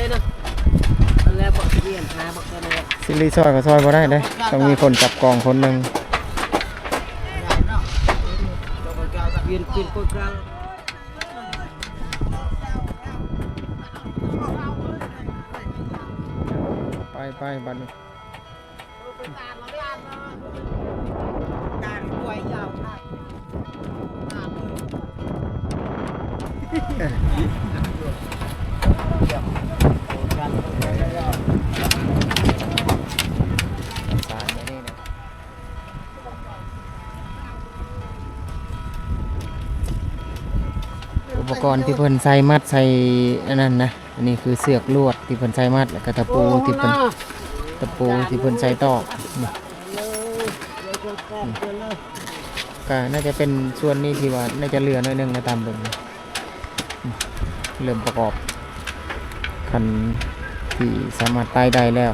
ຊິລີ້ຊ່ອຍກໍຊ່ອຍບໍ່ໄດ້ເດ້ ຕ້ອງມີຄົນຈັບກອງຄົນໜຶ່ງ. ໄປ ໄປ ບັດນີ້. ອຸປະກອນທີ່ເພິ່ນໃສ່ມັດໃສ່ອັນນັ້ນນະ. ອັນນີ້ຄືເຊືອກລວດທີ່ເພິ່ນໃສ່ມັດ ແລ້ວກໍຕະປູທີ່ເພິ່ນ ຕະປູທີ່ເພິ່ນໃສ່ຕອກ. ນີ້ ນີ້ ກໍໜ້າຈະເປັນສ່ວນນີ້ທີ່ວ່າໜ້າຈະເຫຼືອໜ້ອຍໜຶ່ງນະ ຕາມເບິ່ງ. ນີ້ ເລີ່ມປະກອບຄັນທີ່ສາມາດໄຕ່ໄດ້ແລ້ວ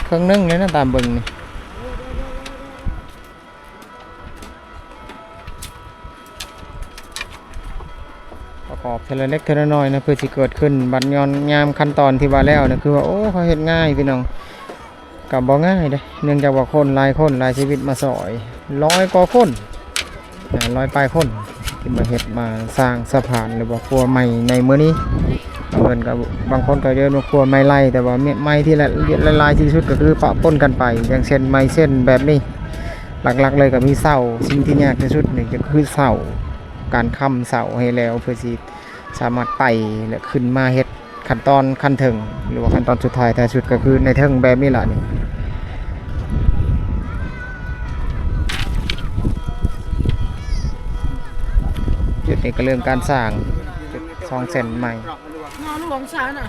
ເຄິ່ງໜຶ່ງແລ້ວນະ ຕາມເບິ່ງນີ້. ປະກອບເທື່ອລະເລັກເທື່ອລະນ້ອຍນະ ເພື່ອຊິເກີດຂຶ້ນ. ບັດຍາມຂັ້ນຕອນທີ່ວ່າແລ້ວນະ ຄືວ່າ ໂອ້ ເຂົາເຮັດງ່າຍພີ່ນ້ອງ ກໍບໍ່ງ່າຍເດ້ ເນື່ອງຈາກວ່າຄົນຫຼາຍຄົນ ຫຼາຍຊີວິດມາຊ່ອຍ ຮ້ອຍກວ່າຄົນ ຮ້ອຍປາຍຄົນ ທີ່ມາເຮັດມາສ້າງສະພານ ຫຼືວ່າຂົວໃໝ່ໃນມື້ນີ້. ບາງເພິ່ນກໍ ບາງຄົນກໍເອີ້ນວ່າຂົວໃໝ່ໄລ່ ແຕ່ວ່າໄມ້ທີ່ລະ ລະລາຍທີ່ສຸດກໍຄືປະປົນກັນໄປ ຢ່າງເຊັ່ນໄມ້ເສັ້ນແບບນີ້. ຫຼັກໆເລີຍກໍມີເສົາ ສິ່ງທີ່ຍາກທີ່ສຸດນີ້ກໍຄືເສົາ ການຄ້ຳເສົາໃຫ້ແລ້ວ ເພື່ອຊິສາມາດໄຕ່ ແລະ ຂຶ້ນມາເຮັດຂັ້ນຕອນຂັ້ນເທິງ ຫຼືວ່າຂັ້ນຕອນສຸດທ້າຍ ທ້າຍສຸດກໍຄືໃນເທິງແບບນີ້ລະນີ້. ຈຸດນີ້ກໍເລີ່ມການສ້າງຈຸດຊ່ອງເສັ້ນໃໝ່. ນອນຫຼວງຊານະ.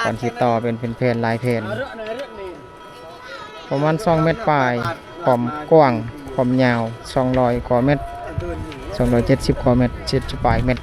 ກ່ອນຊິຕໍ່ເປັນແຜ່ນໆ ຫຼາຍແຜ່ນ ປະມານສອງແມັດປາຍ ຄວາມກວ້າງ ຄວາມຍາວສອງຮ້ອຍກວ່າແມັດ ສອງຮ້ອຍເຈັດສິບກວ່າແມັດ ເຈັດສິບປາຍແມັດ.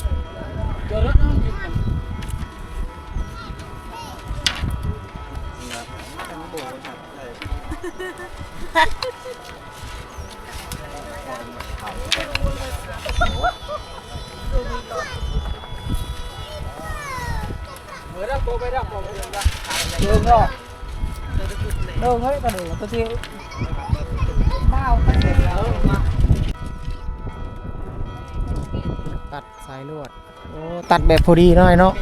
ຕັດສາຍລວດ. ໂອ້ ຕັດແບບພໍດີເນາະ ອ້າຍເນາະ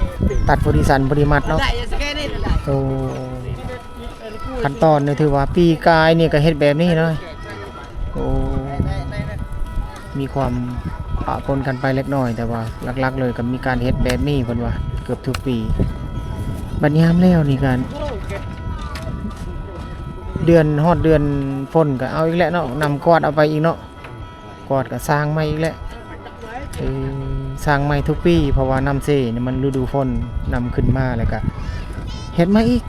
ຕັດພໍດີສັ້ນພໍດີມັດເນາະ. ໂອ້ ຂັ້ນຕອນນີ້ຖືວ່າປີກາຍນີ້ກໍເຮັດແບບນີ້ເນາະ. ໂອ້ ມີຄວາມປະປົນກັນໄປເລັກນ້ອຍ ແຕ່ວ່າຫຼັກໆເລີຍກໍມີການເຮັດແບບນີ້ ເພິ່ນວ່າເກືອບທຸກປີ. ບັດຍາມແລ້ວນີ້ກໍ ເດືອນ ຮອດເດືອນຝົນກໍເອົາອີກແຫຼະເນາະ ນຳກວາດເອົາໄປອີກເນາະ. ກວາດກໍສ້າງໃໝ່ອີກແຫຼະ. ເອີ ສ້າງໃໝ່ທຸກປີ ເພາະວ່ານ້ຳເຊນີ້ມັນລະດູຝົນ ນຳຂຶ້ນມາແລ້ວກໍເຮັດໃໝ່ອີກ.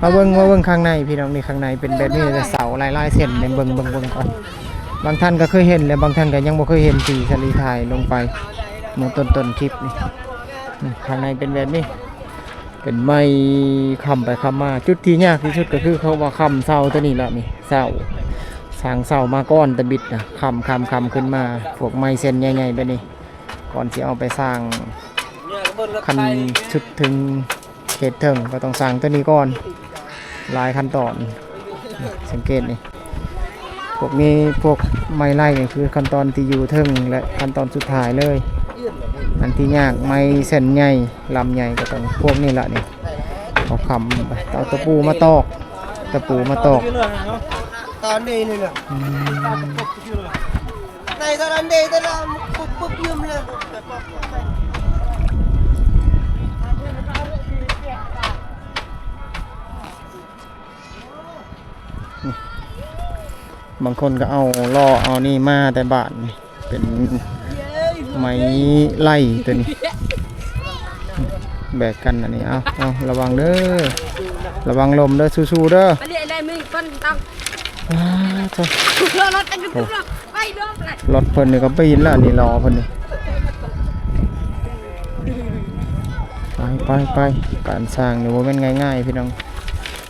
ມາເບິ່ງ ມາເບິ່ງຂ້າງໃນພີ່ນ້ອງ ນີ້ຂ້າງໃນເປັນແບບນີ້ ແຕ່ເສົາຫຼາຍໆເສັ້ນ ເບິ່ງ ເບິ່ງ ເບິ່ງກ່ອນ. ບາງທ່ານກໍເຄີຍເຫັນ ແລະ ບາງທ່ານກໍຍັງບໍ່ເຄີຍເຫັນ ທີ່ສາລີຖ່າຍລົງໄປເມື່ອຕົ້ນໆຄລິບນີ້. ນີ້ ຂ້າງໃນເປັນແບບນີ້ ເປັນໄມ້ຄ້ຳໄປຄ້ຳມາ. ຈຸດທີ່ຍາກທີ່ສຸດກໍຄືເຂົາວ່າຄ້ຳເສົາຕົວນີ້ລະນີ້ ເສົາ ສ້າງເສົາມາກ່ອນ ຕະບິດນະ ຄ້ຳ ຄ້ຳ ຄ້ຳຂຶ້ນມາ. ພວກໄມ້ເສັ້ນໃຫຍ່ໆແບບນີ້ ກ່ອນຊິເອົາໄປສ້າງ ຂັ້ນສຸດເຖິງເຂດເທິງ ກໍຕ້ອງສ້າງຕົວນີ້ກ່ອນ. ຫຼາຍຂັ້ນຕອນ ສັງເກດນີ້ ພວກນີ້ ພວກໄມ້ໄລ່ນີ້ຄືຂັ້ນຕອນທີ່ຢູ່ເທິງ ແລະ ຂັ້ນຕອນສຸດທ້າຍເລີຍ. ອັນທີ່ຍາກ ໄມ້ເສັ້ນໃຫຍ່ ລຳໃຫຍ່ ກໍຕ້ອງພວກນີ້ລະນີ້ ເອົາຄ້ຳໄປ ເອົາຕະປູມາຕອກ ຕະປູມາຕອກ. ຕອນນີ້ນີ້ນະ ອືມ ໃນຕອນນີ້ແຕ່ລະປຸບໆຢູ່ເລີຍ. ບາງຄົນກໍເອົາລໍ້ເອົານີ້ມາແຕ່ບ້ານ ເປັນໄມ້ໄລ່ຕົວນີ້ ແບກກັນອັນນີ້. ເອົາ ເອົາ ລະວັງເດີ ລະວັງລົ້ມເດີ ສູ້ໆເດີ. ອ້າ ໂທ້ ລົດເພິ່ນນີ້ກໍປີນແລ້ວນີ້ ລໍ້ເພິ່ນນີ້. ໄປ ໄປ ໄປ ການສ້າງນີ້ບໍ່ແມ່ນງ່າຍໆ ພີ່ນ້ອງ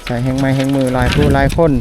ໃຊ້ແຮງໄມ້ແຮງມືຫຼາຍຜູ້ຫຼາຍຄົນ.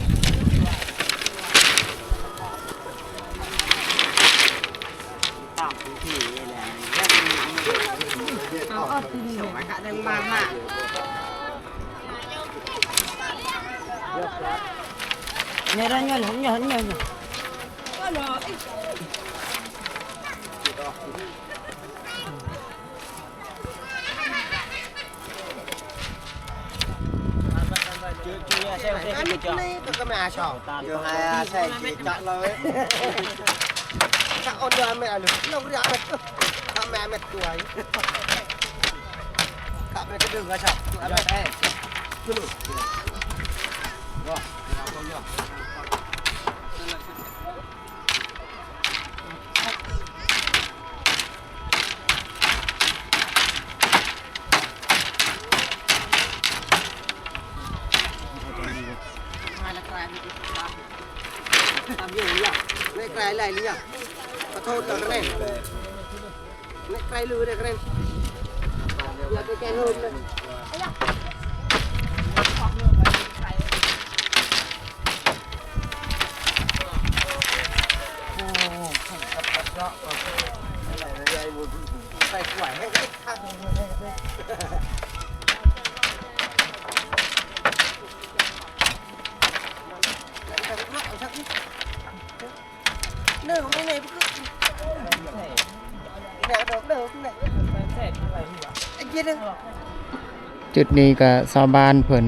ຈຸດນີ້ກໍຊາວບ້ານເພິ່ນ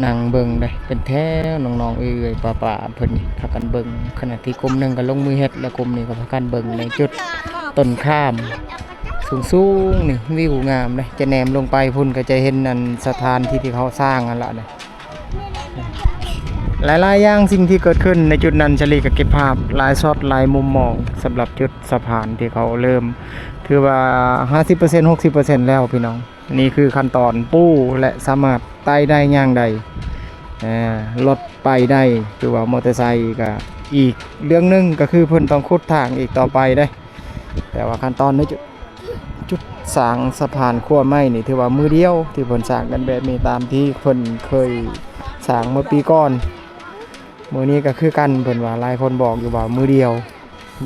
ນັ່ງເບິ່ງເດ້ ເປັນແຖວ ນ້ອງໆ ເອື້ອຍໆ ປ້າໆ ເພິ່ນນີ້ພາກັນເບິ່ງ ຂະນະທີ່ກຸ່ມໜຶ່ງກໍລົງມືເຮັດ ແລະ ກຸ່ມນີ້ກໍພາກັນເບິ່ງໃນຈຸດຕົ້ນຂາມສູງໆ ນີ້ ວິວງາມເດ້. ຈະແນມລົງໄປພຸ້ນກໍຈະເຫັນອັນສະຖານທີ່ທີ່ເຂົາສ້າງຫັ້ນລະເດ້. ຫຼາຍໆຢ່າງ ສິ່ງທີ່ເກີດຂຶ້ນໃນຈຸດນັ້ນ ສາລີກໍເກັບພາບຫຼາຍຊັອດຫຼາຍມຸມມອງ ສຳລັບຈຸດສະພານທີ່ເຂົາເລີ່ມ ຖືວ່າຫ້າສິບເປີເຊັນ ຫົກສິບເປີເຊັນແລ້ວພີ່ນ້ອງ. ນີ້ຄືຂັ້ນຕອນປູ ແລະ ສາມາດໄຕ່ໄດ້ຍ່າງໄດ້ ເອີ ລົດໄປໄດ້ ຫຼືວ່າມໍເຕີໄຊກະອີກເລື່ອງໜຶ່ງ ກະຄືເພິ່ນຕ້ອງຂຸດທາງອີກຕໍ່ໄປເດ້. ແຕ່ວ່າຂັ້ນຕອນໃນຈຸດ ຈຸດສ້າງສະພານຂົວໄມ້ນີ້ ຖືວ່າມື້ດຽວທີ່ເພິ່ນສ້າງກັນແບບນີ້ ຕາມທີ່ເພິ່ນເຄີຍສ້າງເມື່ອປີກ່ອນ. ມື້ນີ້ກໍຄືກັນ ເພິ່ນວ່າ ຫຼາຍຄົນບອກຢູ່ວ່າມື້ດຽວ.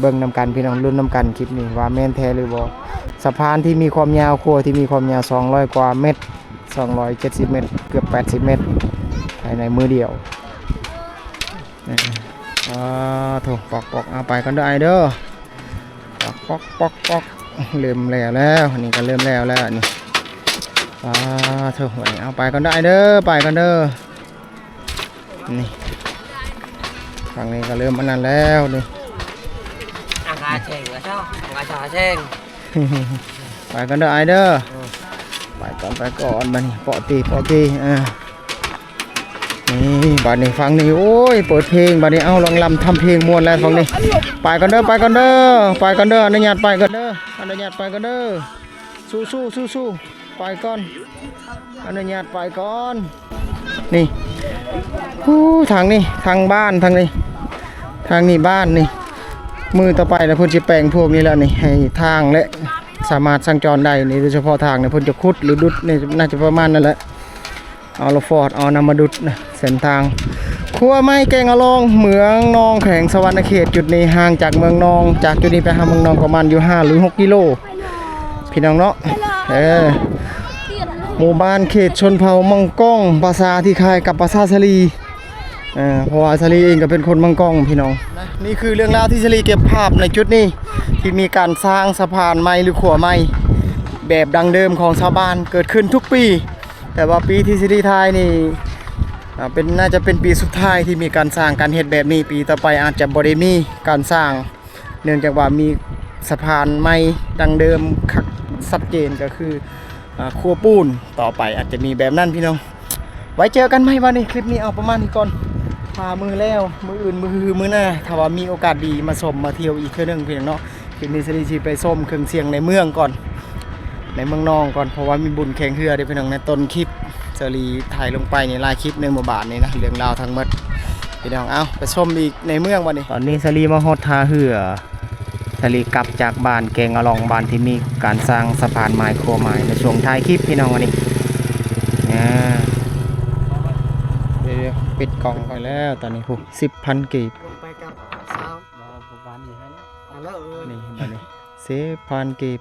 ເບິ່ງນຳກັນພີ່ນ້ອງ ລຸ້ນນຳກັນຄລິບນີ້ວ່າແມ່ນແທ້ຫຼືບໍ່. ສະພານທີ່ມີຄວາມຍາວ ຂົວທີ່ມີຄວາມຍາວສອງຮ້ອຍກວ່າແມັດ ສອງຮ້ອຍເຈັດສິບແມັດ ເກືອບແປດສິບແມັດ ພາຍໃນມື້ດຽວ. ເອີ ໂທ້ ປອກໆ ເອົາ ໄປກ່ອນເດີອ້າຍເດີ ປອກໆໆໆ ເລີ່ມແລ້ວແລ້ວ ນີ້ກໍເລີ່ມແລ້ວແລ້ວນີ້. ອ້າ ໂທ້ ເອົາ ໄປກ່ອນເດີອ້າຍເດີ ໄປກ່ອນເດີ. ນີ້ ຝັ່ງນີ້ກໍເລີ່ມອັນນັ້ນແລ້ວນີ້ ອາກາດແຊງ ອາກາດແຊງ ໄປກ່ອນເດີອ້າຍເດີ ໄປກ່ອນ ໄປກ່ອນ ບາດນີ້ ເປາະຕີ ເປາະຕີ ເອີ ນີ້ ບາດນີ້ ຝັ່ງນີ້ ໂອ້ຍ ເປີດເພງ ບາດນີ້ ເອົາ ລອງລຳທຳເພງມ່ວນແລ້ວ ຝັ່ງນີ້ ໄປກ່ອນເດີ ໄປກ່ອນເດີ ໄປກ່ອນເດີ ອະນຸຍາດໄປກ່ອນເດີ ອະນຸຍາດໄປກ່ອນເດີ ສູ້ໆ ສູ້ໆ ໄປກ່ອນ ອະນຸຍາດໄປກ່ອນ. ນີ້ ໂອ້ ທາງນີ້ ທາງບ້ານ ທາງນີ້ ທາງນີ້ບ້ານນີ້ ມື້ຕໍ່ໄປລະເພິ່ນຊິແປງພວກນີ້ແລ້ວນີ້ ໃຫ້ທາງ ແລະ ສາມາດສັນຈອນໄດ້ນີ້. ໂດຍສະເພາະທາງນີ້ ເພິ່ນຈະຂຸດ ຫຼື ດຸດນີ້ ໜ້າຈະປະມານນັ້ນແຫຼະ ເອົາລະຟອດ ເອົານຳມາດຸດນະ ເສັ້ນທາງຂົວໄມ້ແກງອະລອງ ເມືອງນອງ ແຂວງສະຫວັນນະເຂດ. ຈຸດນີ້ຫ່າງຈາກເມືອງນອງ ຈາກຈຸດນີ້ໄປຫາເມືອງນອງປະມານຢູ່ຫ້າ ຫຼື ຫົກກິໂລ ພີ່ນ້ອງເນາະ. ເອີ ໝູ່ບ້ານເຂດຊົນເຜົ່າມັງກອງ ພາສາທີ່ຄ້າຍກັບພາສາສາລີ ເອີ ເພາະວ່າສາລີເອງກໍເປັນຄົນມັງກອງ ພີ່ນ້ອງ. ນີ້ຄືເລື່ອງລາວທີ່ສາລີເກັບພາບໃນຈຸດນີ້ ທີ່ມີການສ້າງສະພານໄມ້ ຫຼື ຂົວໄມ້ ແບບດັ້ງເດີມຂອງຊາວບ້ານ ເກີດຂຶ້ນທຸກປີ. ແຕ່ວ່າປີທີ່ສາລີຖ່າຍນີ້ ອ່າ ເປັນ ໜ້າຈະເປັນປີສຸດທ້າຍທີ່ມີການສ້າງ ການເຮັດແບບນີ້. ປີຕໍ່ໄປອາດຈະບໍ່ໄດ້ມີການສ້າງ ເນື່ອງຈາກວ່າມີສະພານໄມ້ດັ້ງເດີມຄັກຊັດເຈນ ກໍຄື ອ່າ ຂົວປູນ. ຕໍ່ໄປອາດຈະມີແບບນັ້ນ ພີ່ນ້ອງ. ໄວ້ເຈີກັນໃໝ່. ບາດນີ້ຄລິບນີ້ເອົາປະມານນີ້ກ່ອນ ຖ້າມື້ແລ້ວ ມື້ອື່ນ ມື້ຮື ມື້ໜ້າ ຖ້າວ່າມີໂອກາດດີມາຊົມມາທ່ຽວອີກເທື່ອໜຶ່ງ ພີ່ນ້ອງເນາະ. ຄລິບນີ້ສາລີຊິໄປຊົມເຄື່ອງສຽງໃນເມືອງກ່ອນ ໃນເມືອງນອງກ່ອນ ເພາະວ່າມີບຸນແຂ່ງເຮືອເດ້ ພີ່ນ້ອງ. ໃນຕົ້ນຄລິບສາລີຖ່າຍລົງໄປໃນຫຼາຍຄລິບໃນໝູ່ບ້ານນີ້ນະ ເລື່ອງລາວທັງໝົດ ພີ່ນ້ອງ. ເອົາ ໄປຊົມອີກໃນເມືອງບາດນີ້. ຕອນນີ້ສາລີມາຮອດທ່າເຮືອ ສາລີກັບຈາກບ້ານແກງອະລອງ ບ້ານທີ່ມີການສ້າງສະພານໄມ້ ຂົວໄມ້ ໃນຊ່ວງທ້າຍຄລິບ ພີ່ນ້ອງ. ອັນນີ້ ອ່າ ເອີ ປິດກ້ອງໄປແລ້ວຕອນນີ້. ຜູ້ ສິບພັນກີບ ໄປກັບຊາວ ບໍ່ ບໍ່ປານນີ້ໃຫ້ແລ້ວ ອັນແລ້ວ ເອີ ນີ້ ບາດນີ້ ສິບພັນກີບ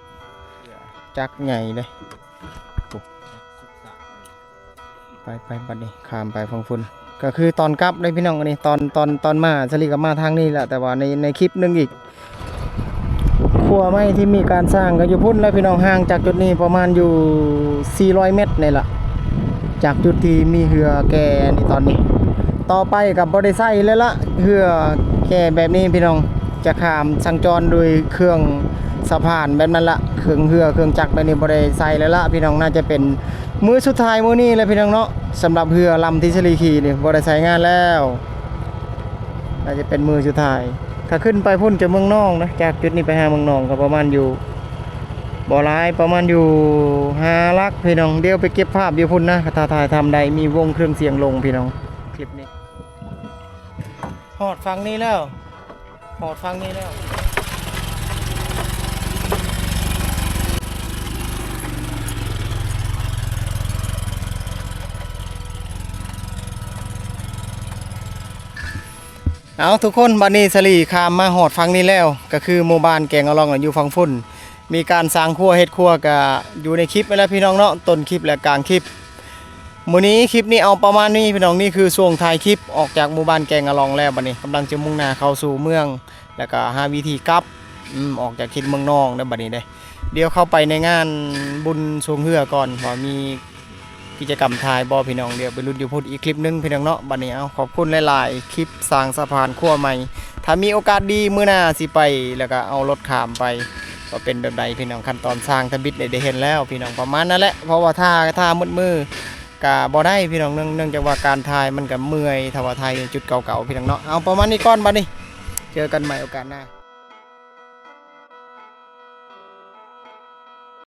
ຈັກໃຫຍ່ເດ້. ໄປໆ ບັດນີ້ຂ້າມໄປຝັ່ງພຸ້ນ ກໍຄືຕອນກັບເດ້ພີ່ນ້ອງ. ອັນນີ້ຕອນ ຕອນ ຕອນມາສາລີກໍມາທາງນີ້ແຫຼະ ແຕ່ວ່າໃນ ໃນຄລິບໜຶ່ງອີກ ຂົວໄມ້ທີ່ມີການສ້າງກໍຢູ່ພຸ້ນແຫຼະພີ່ນ້ອງ ຫ່າງຈາກຈຸດນີ້ປະມານຢູ່ສີ່ຮ້ອຍແມັດນີ້ລະ ຈາກຈຸດທີ່ມີເຮືອແກ່ນີ້ຕອນນີ້. ຕໍ່ໄປກໍບໍ່ໄດ້ໃຊ້ແລ້ວລະ ເຮືອແກ່ແບບນີ້ພີ່ນ້ອງ ຈະຂ້າມສັນຈອນໂດຍເຄື່ອງສະພານແບບນັ້ນລະ ເຄື່ອງເຮືອເຄື່ອງຈັກແບບນີ້ບໍ່ໄດ້ໃຊ້ແລ້ວລະພີ່ນ້ອງ. ໜ້າຈະເປັນມື້ສຸດທ້າຍມື້ນີ້ແຫຼະພີ່ນ້ອງເນາະ ສຳລັບເຮືອລຳທີ່ສາລີຂີ່ນີ້ບໍ່ໄດ້ໃຊ້ງານແລ້ວ ໜ້າຈະເປັນມື້ສຸດທ້າຍ. ຖ້າຂຶ້ນໄປພຸ້ນຈະເມືອງນອງນະ ຈາກຈຸດນີ້ໄປຫາເມືອງນອງກໍປະມານຢູ່ ບໍ່ຫຼາຍ ປະມານຢູ່ຫ້າຫຼັກພີ່ນ້ອງ. ດຽວໄປເກັບພາບຢູ່ພຸ້ນນະ ຖ້າຖ່າຍທຳໄດ້ ມີວົງເຄື່ອງສຽງລົງພີ່ນ້ອງ. ຄລິບນີ້ຮອດຝັ່ງນີ້ແລ້ວ ຮອດຝັ່ງນີ້ແລ້ວ. ເອົາ ທຸກຄົນ ບັດນີ້ສາລີຂ້າມມາຮອດຝັ່ງນີ້ແລ້ວ ກໍຄືໝູ່ບ້ານແກງອະລອງຢູ່ຝັ່ງພຸ້ນ. ມີການສ້າງຂົວເຮັດຂົວກະຢູ່ໃນຄລິບນັ້ນແຫຼະພີ່ນ້ອງເນາະ ຕົ້ນຄລິບ ແລະ ກາງຄລິບ. ມື້ນີ້ຄລິບນີ້ເອົາປະມານນີ້ພີ່ນ້ອງ. ນີ້ຄືຊ່ວງທ້າຍຄລິບ ອອກຈາກໝູ່ບ້ານແກງອະລອງແລ້ວ ບັດນີ້ກຳລັງຈະມຸ່ງໜ້າເຂົ້າສູ່ເມືອງ ແລ້ວກະຫາວິທີກັບ ອືມ ອອກຈາກເຂດເມືອງນອງເດີ ບັດນີ້ເດ້. ດຽວເຂົ້າໄປໃນງານບຸນຊ່ວງເຮືອກ່ອນ ວ່າມີ ກິດຈະກຳຖ່າຍບໍ່ພີ່ນ້ອງ. ດຽວໄປລຸ້ນຢູ່ພຸ້ນອີກຄລິບໜຶ່ງພີ່ນ້ອງເນາະ. ບັດນີ້ເອົາ ຂອບຄຸນຫຼາຍໆ ຄລິບສ້າງສະພານຂົວໃໝ່. ຖ້າມີໂອກາດດີມື້ໜ້າຊິໄປ ແລ້ວກະເອົາລົດຂ້າມໄປ ວ່າເປັນແບບໃດພີ່ນ້ອງ. ຂັ້ນຕອນສ້າງທຳອິດໄດ້ ໄດ້ເຫັນແລ້ວພີ່ນ້ອງ ປະມານນັ້ນແຫຼະ. ເພາະວ່າຖ້າ ຖ້າມືດໆ ກະບໍ່ໄດ້ພີ່ນ້ອງ ເນື່ອງ ເນື່ອງຈາກວ່າການຖ່າຍມັນກະເມື່ອຍ ຖ້າວ່າຖ່າຍໃນຈຸດເກົ່າໆ ພີ່ນ້ອງເນາະ. ເອົາ ປະມານນີ້ກ່ອນ ບັດນີ້ເຈີກັນໃໝ່ໂອກາດໜ້າ.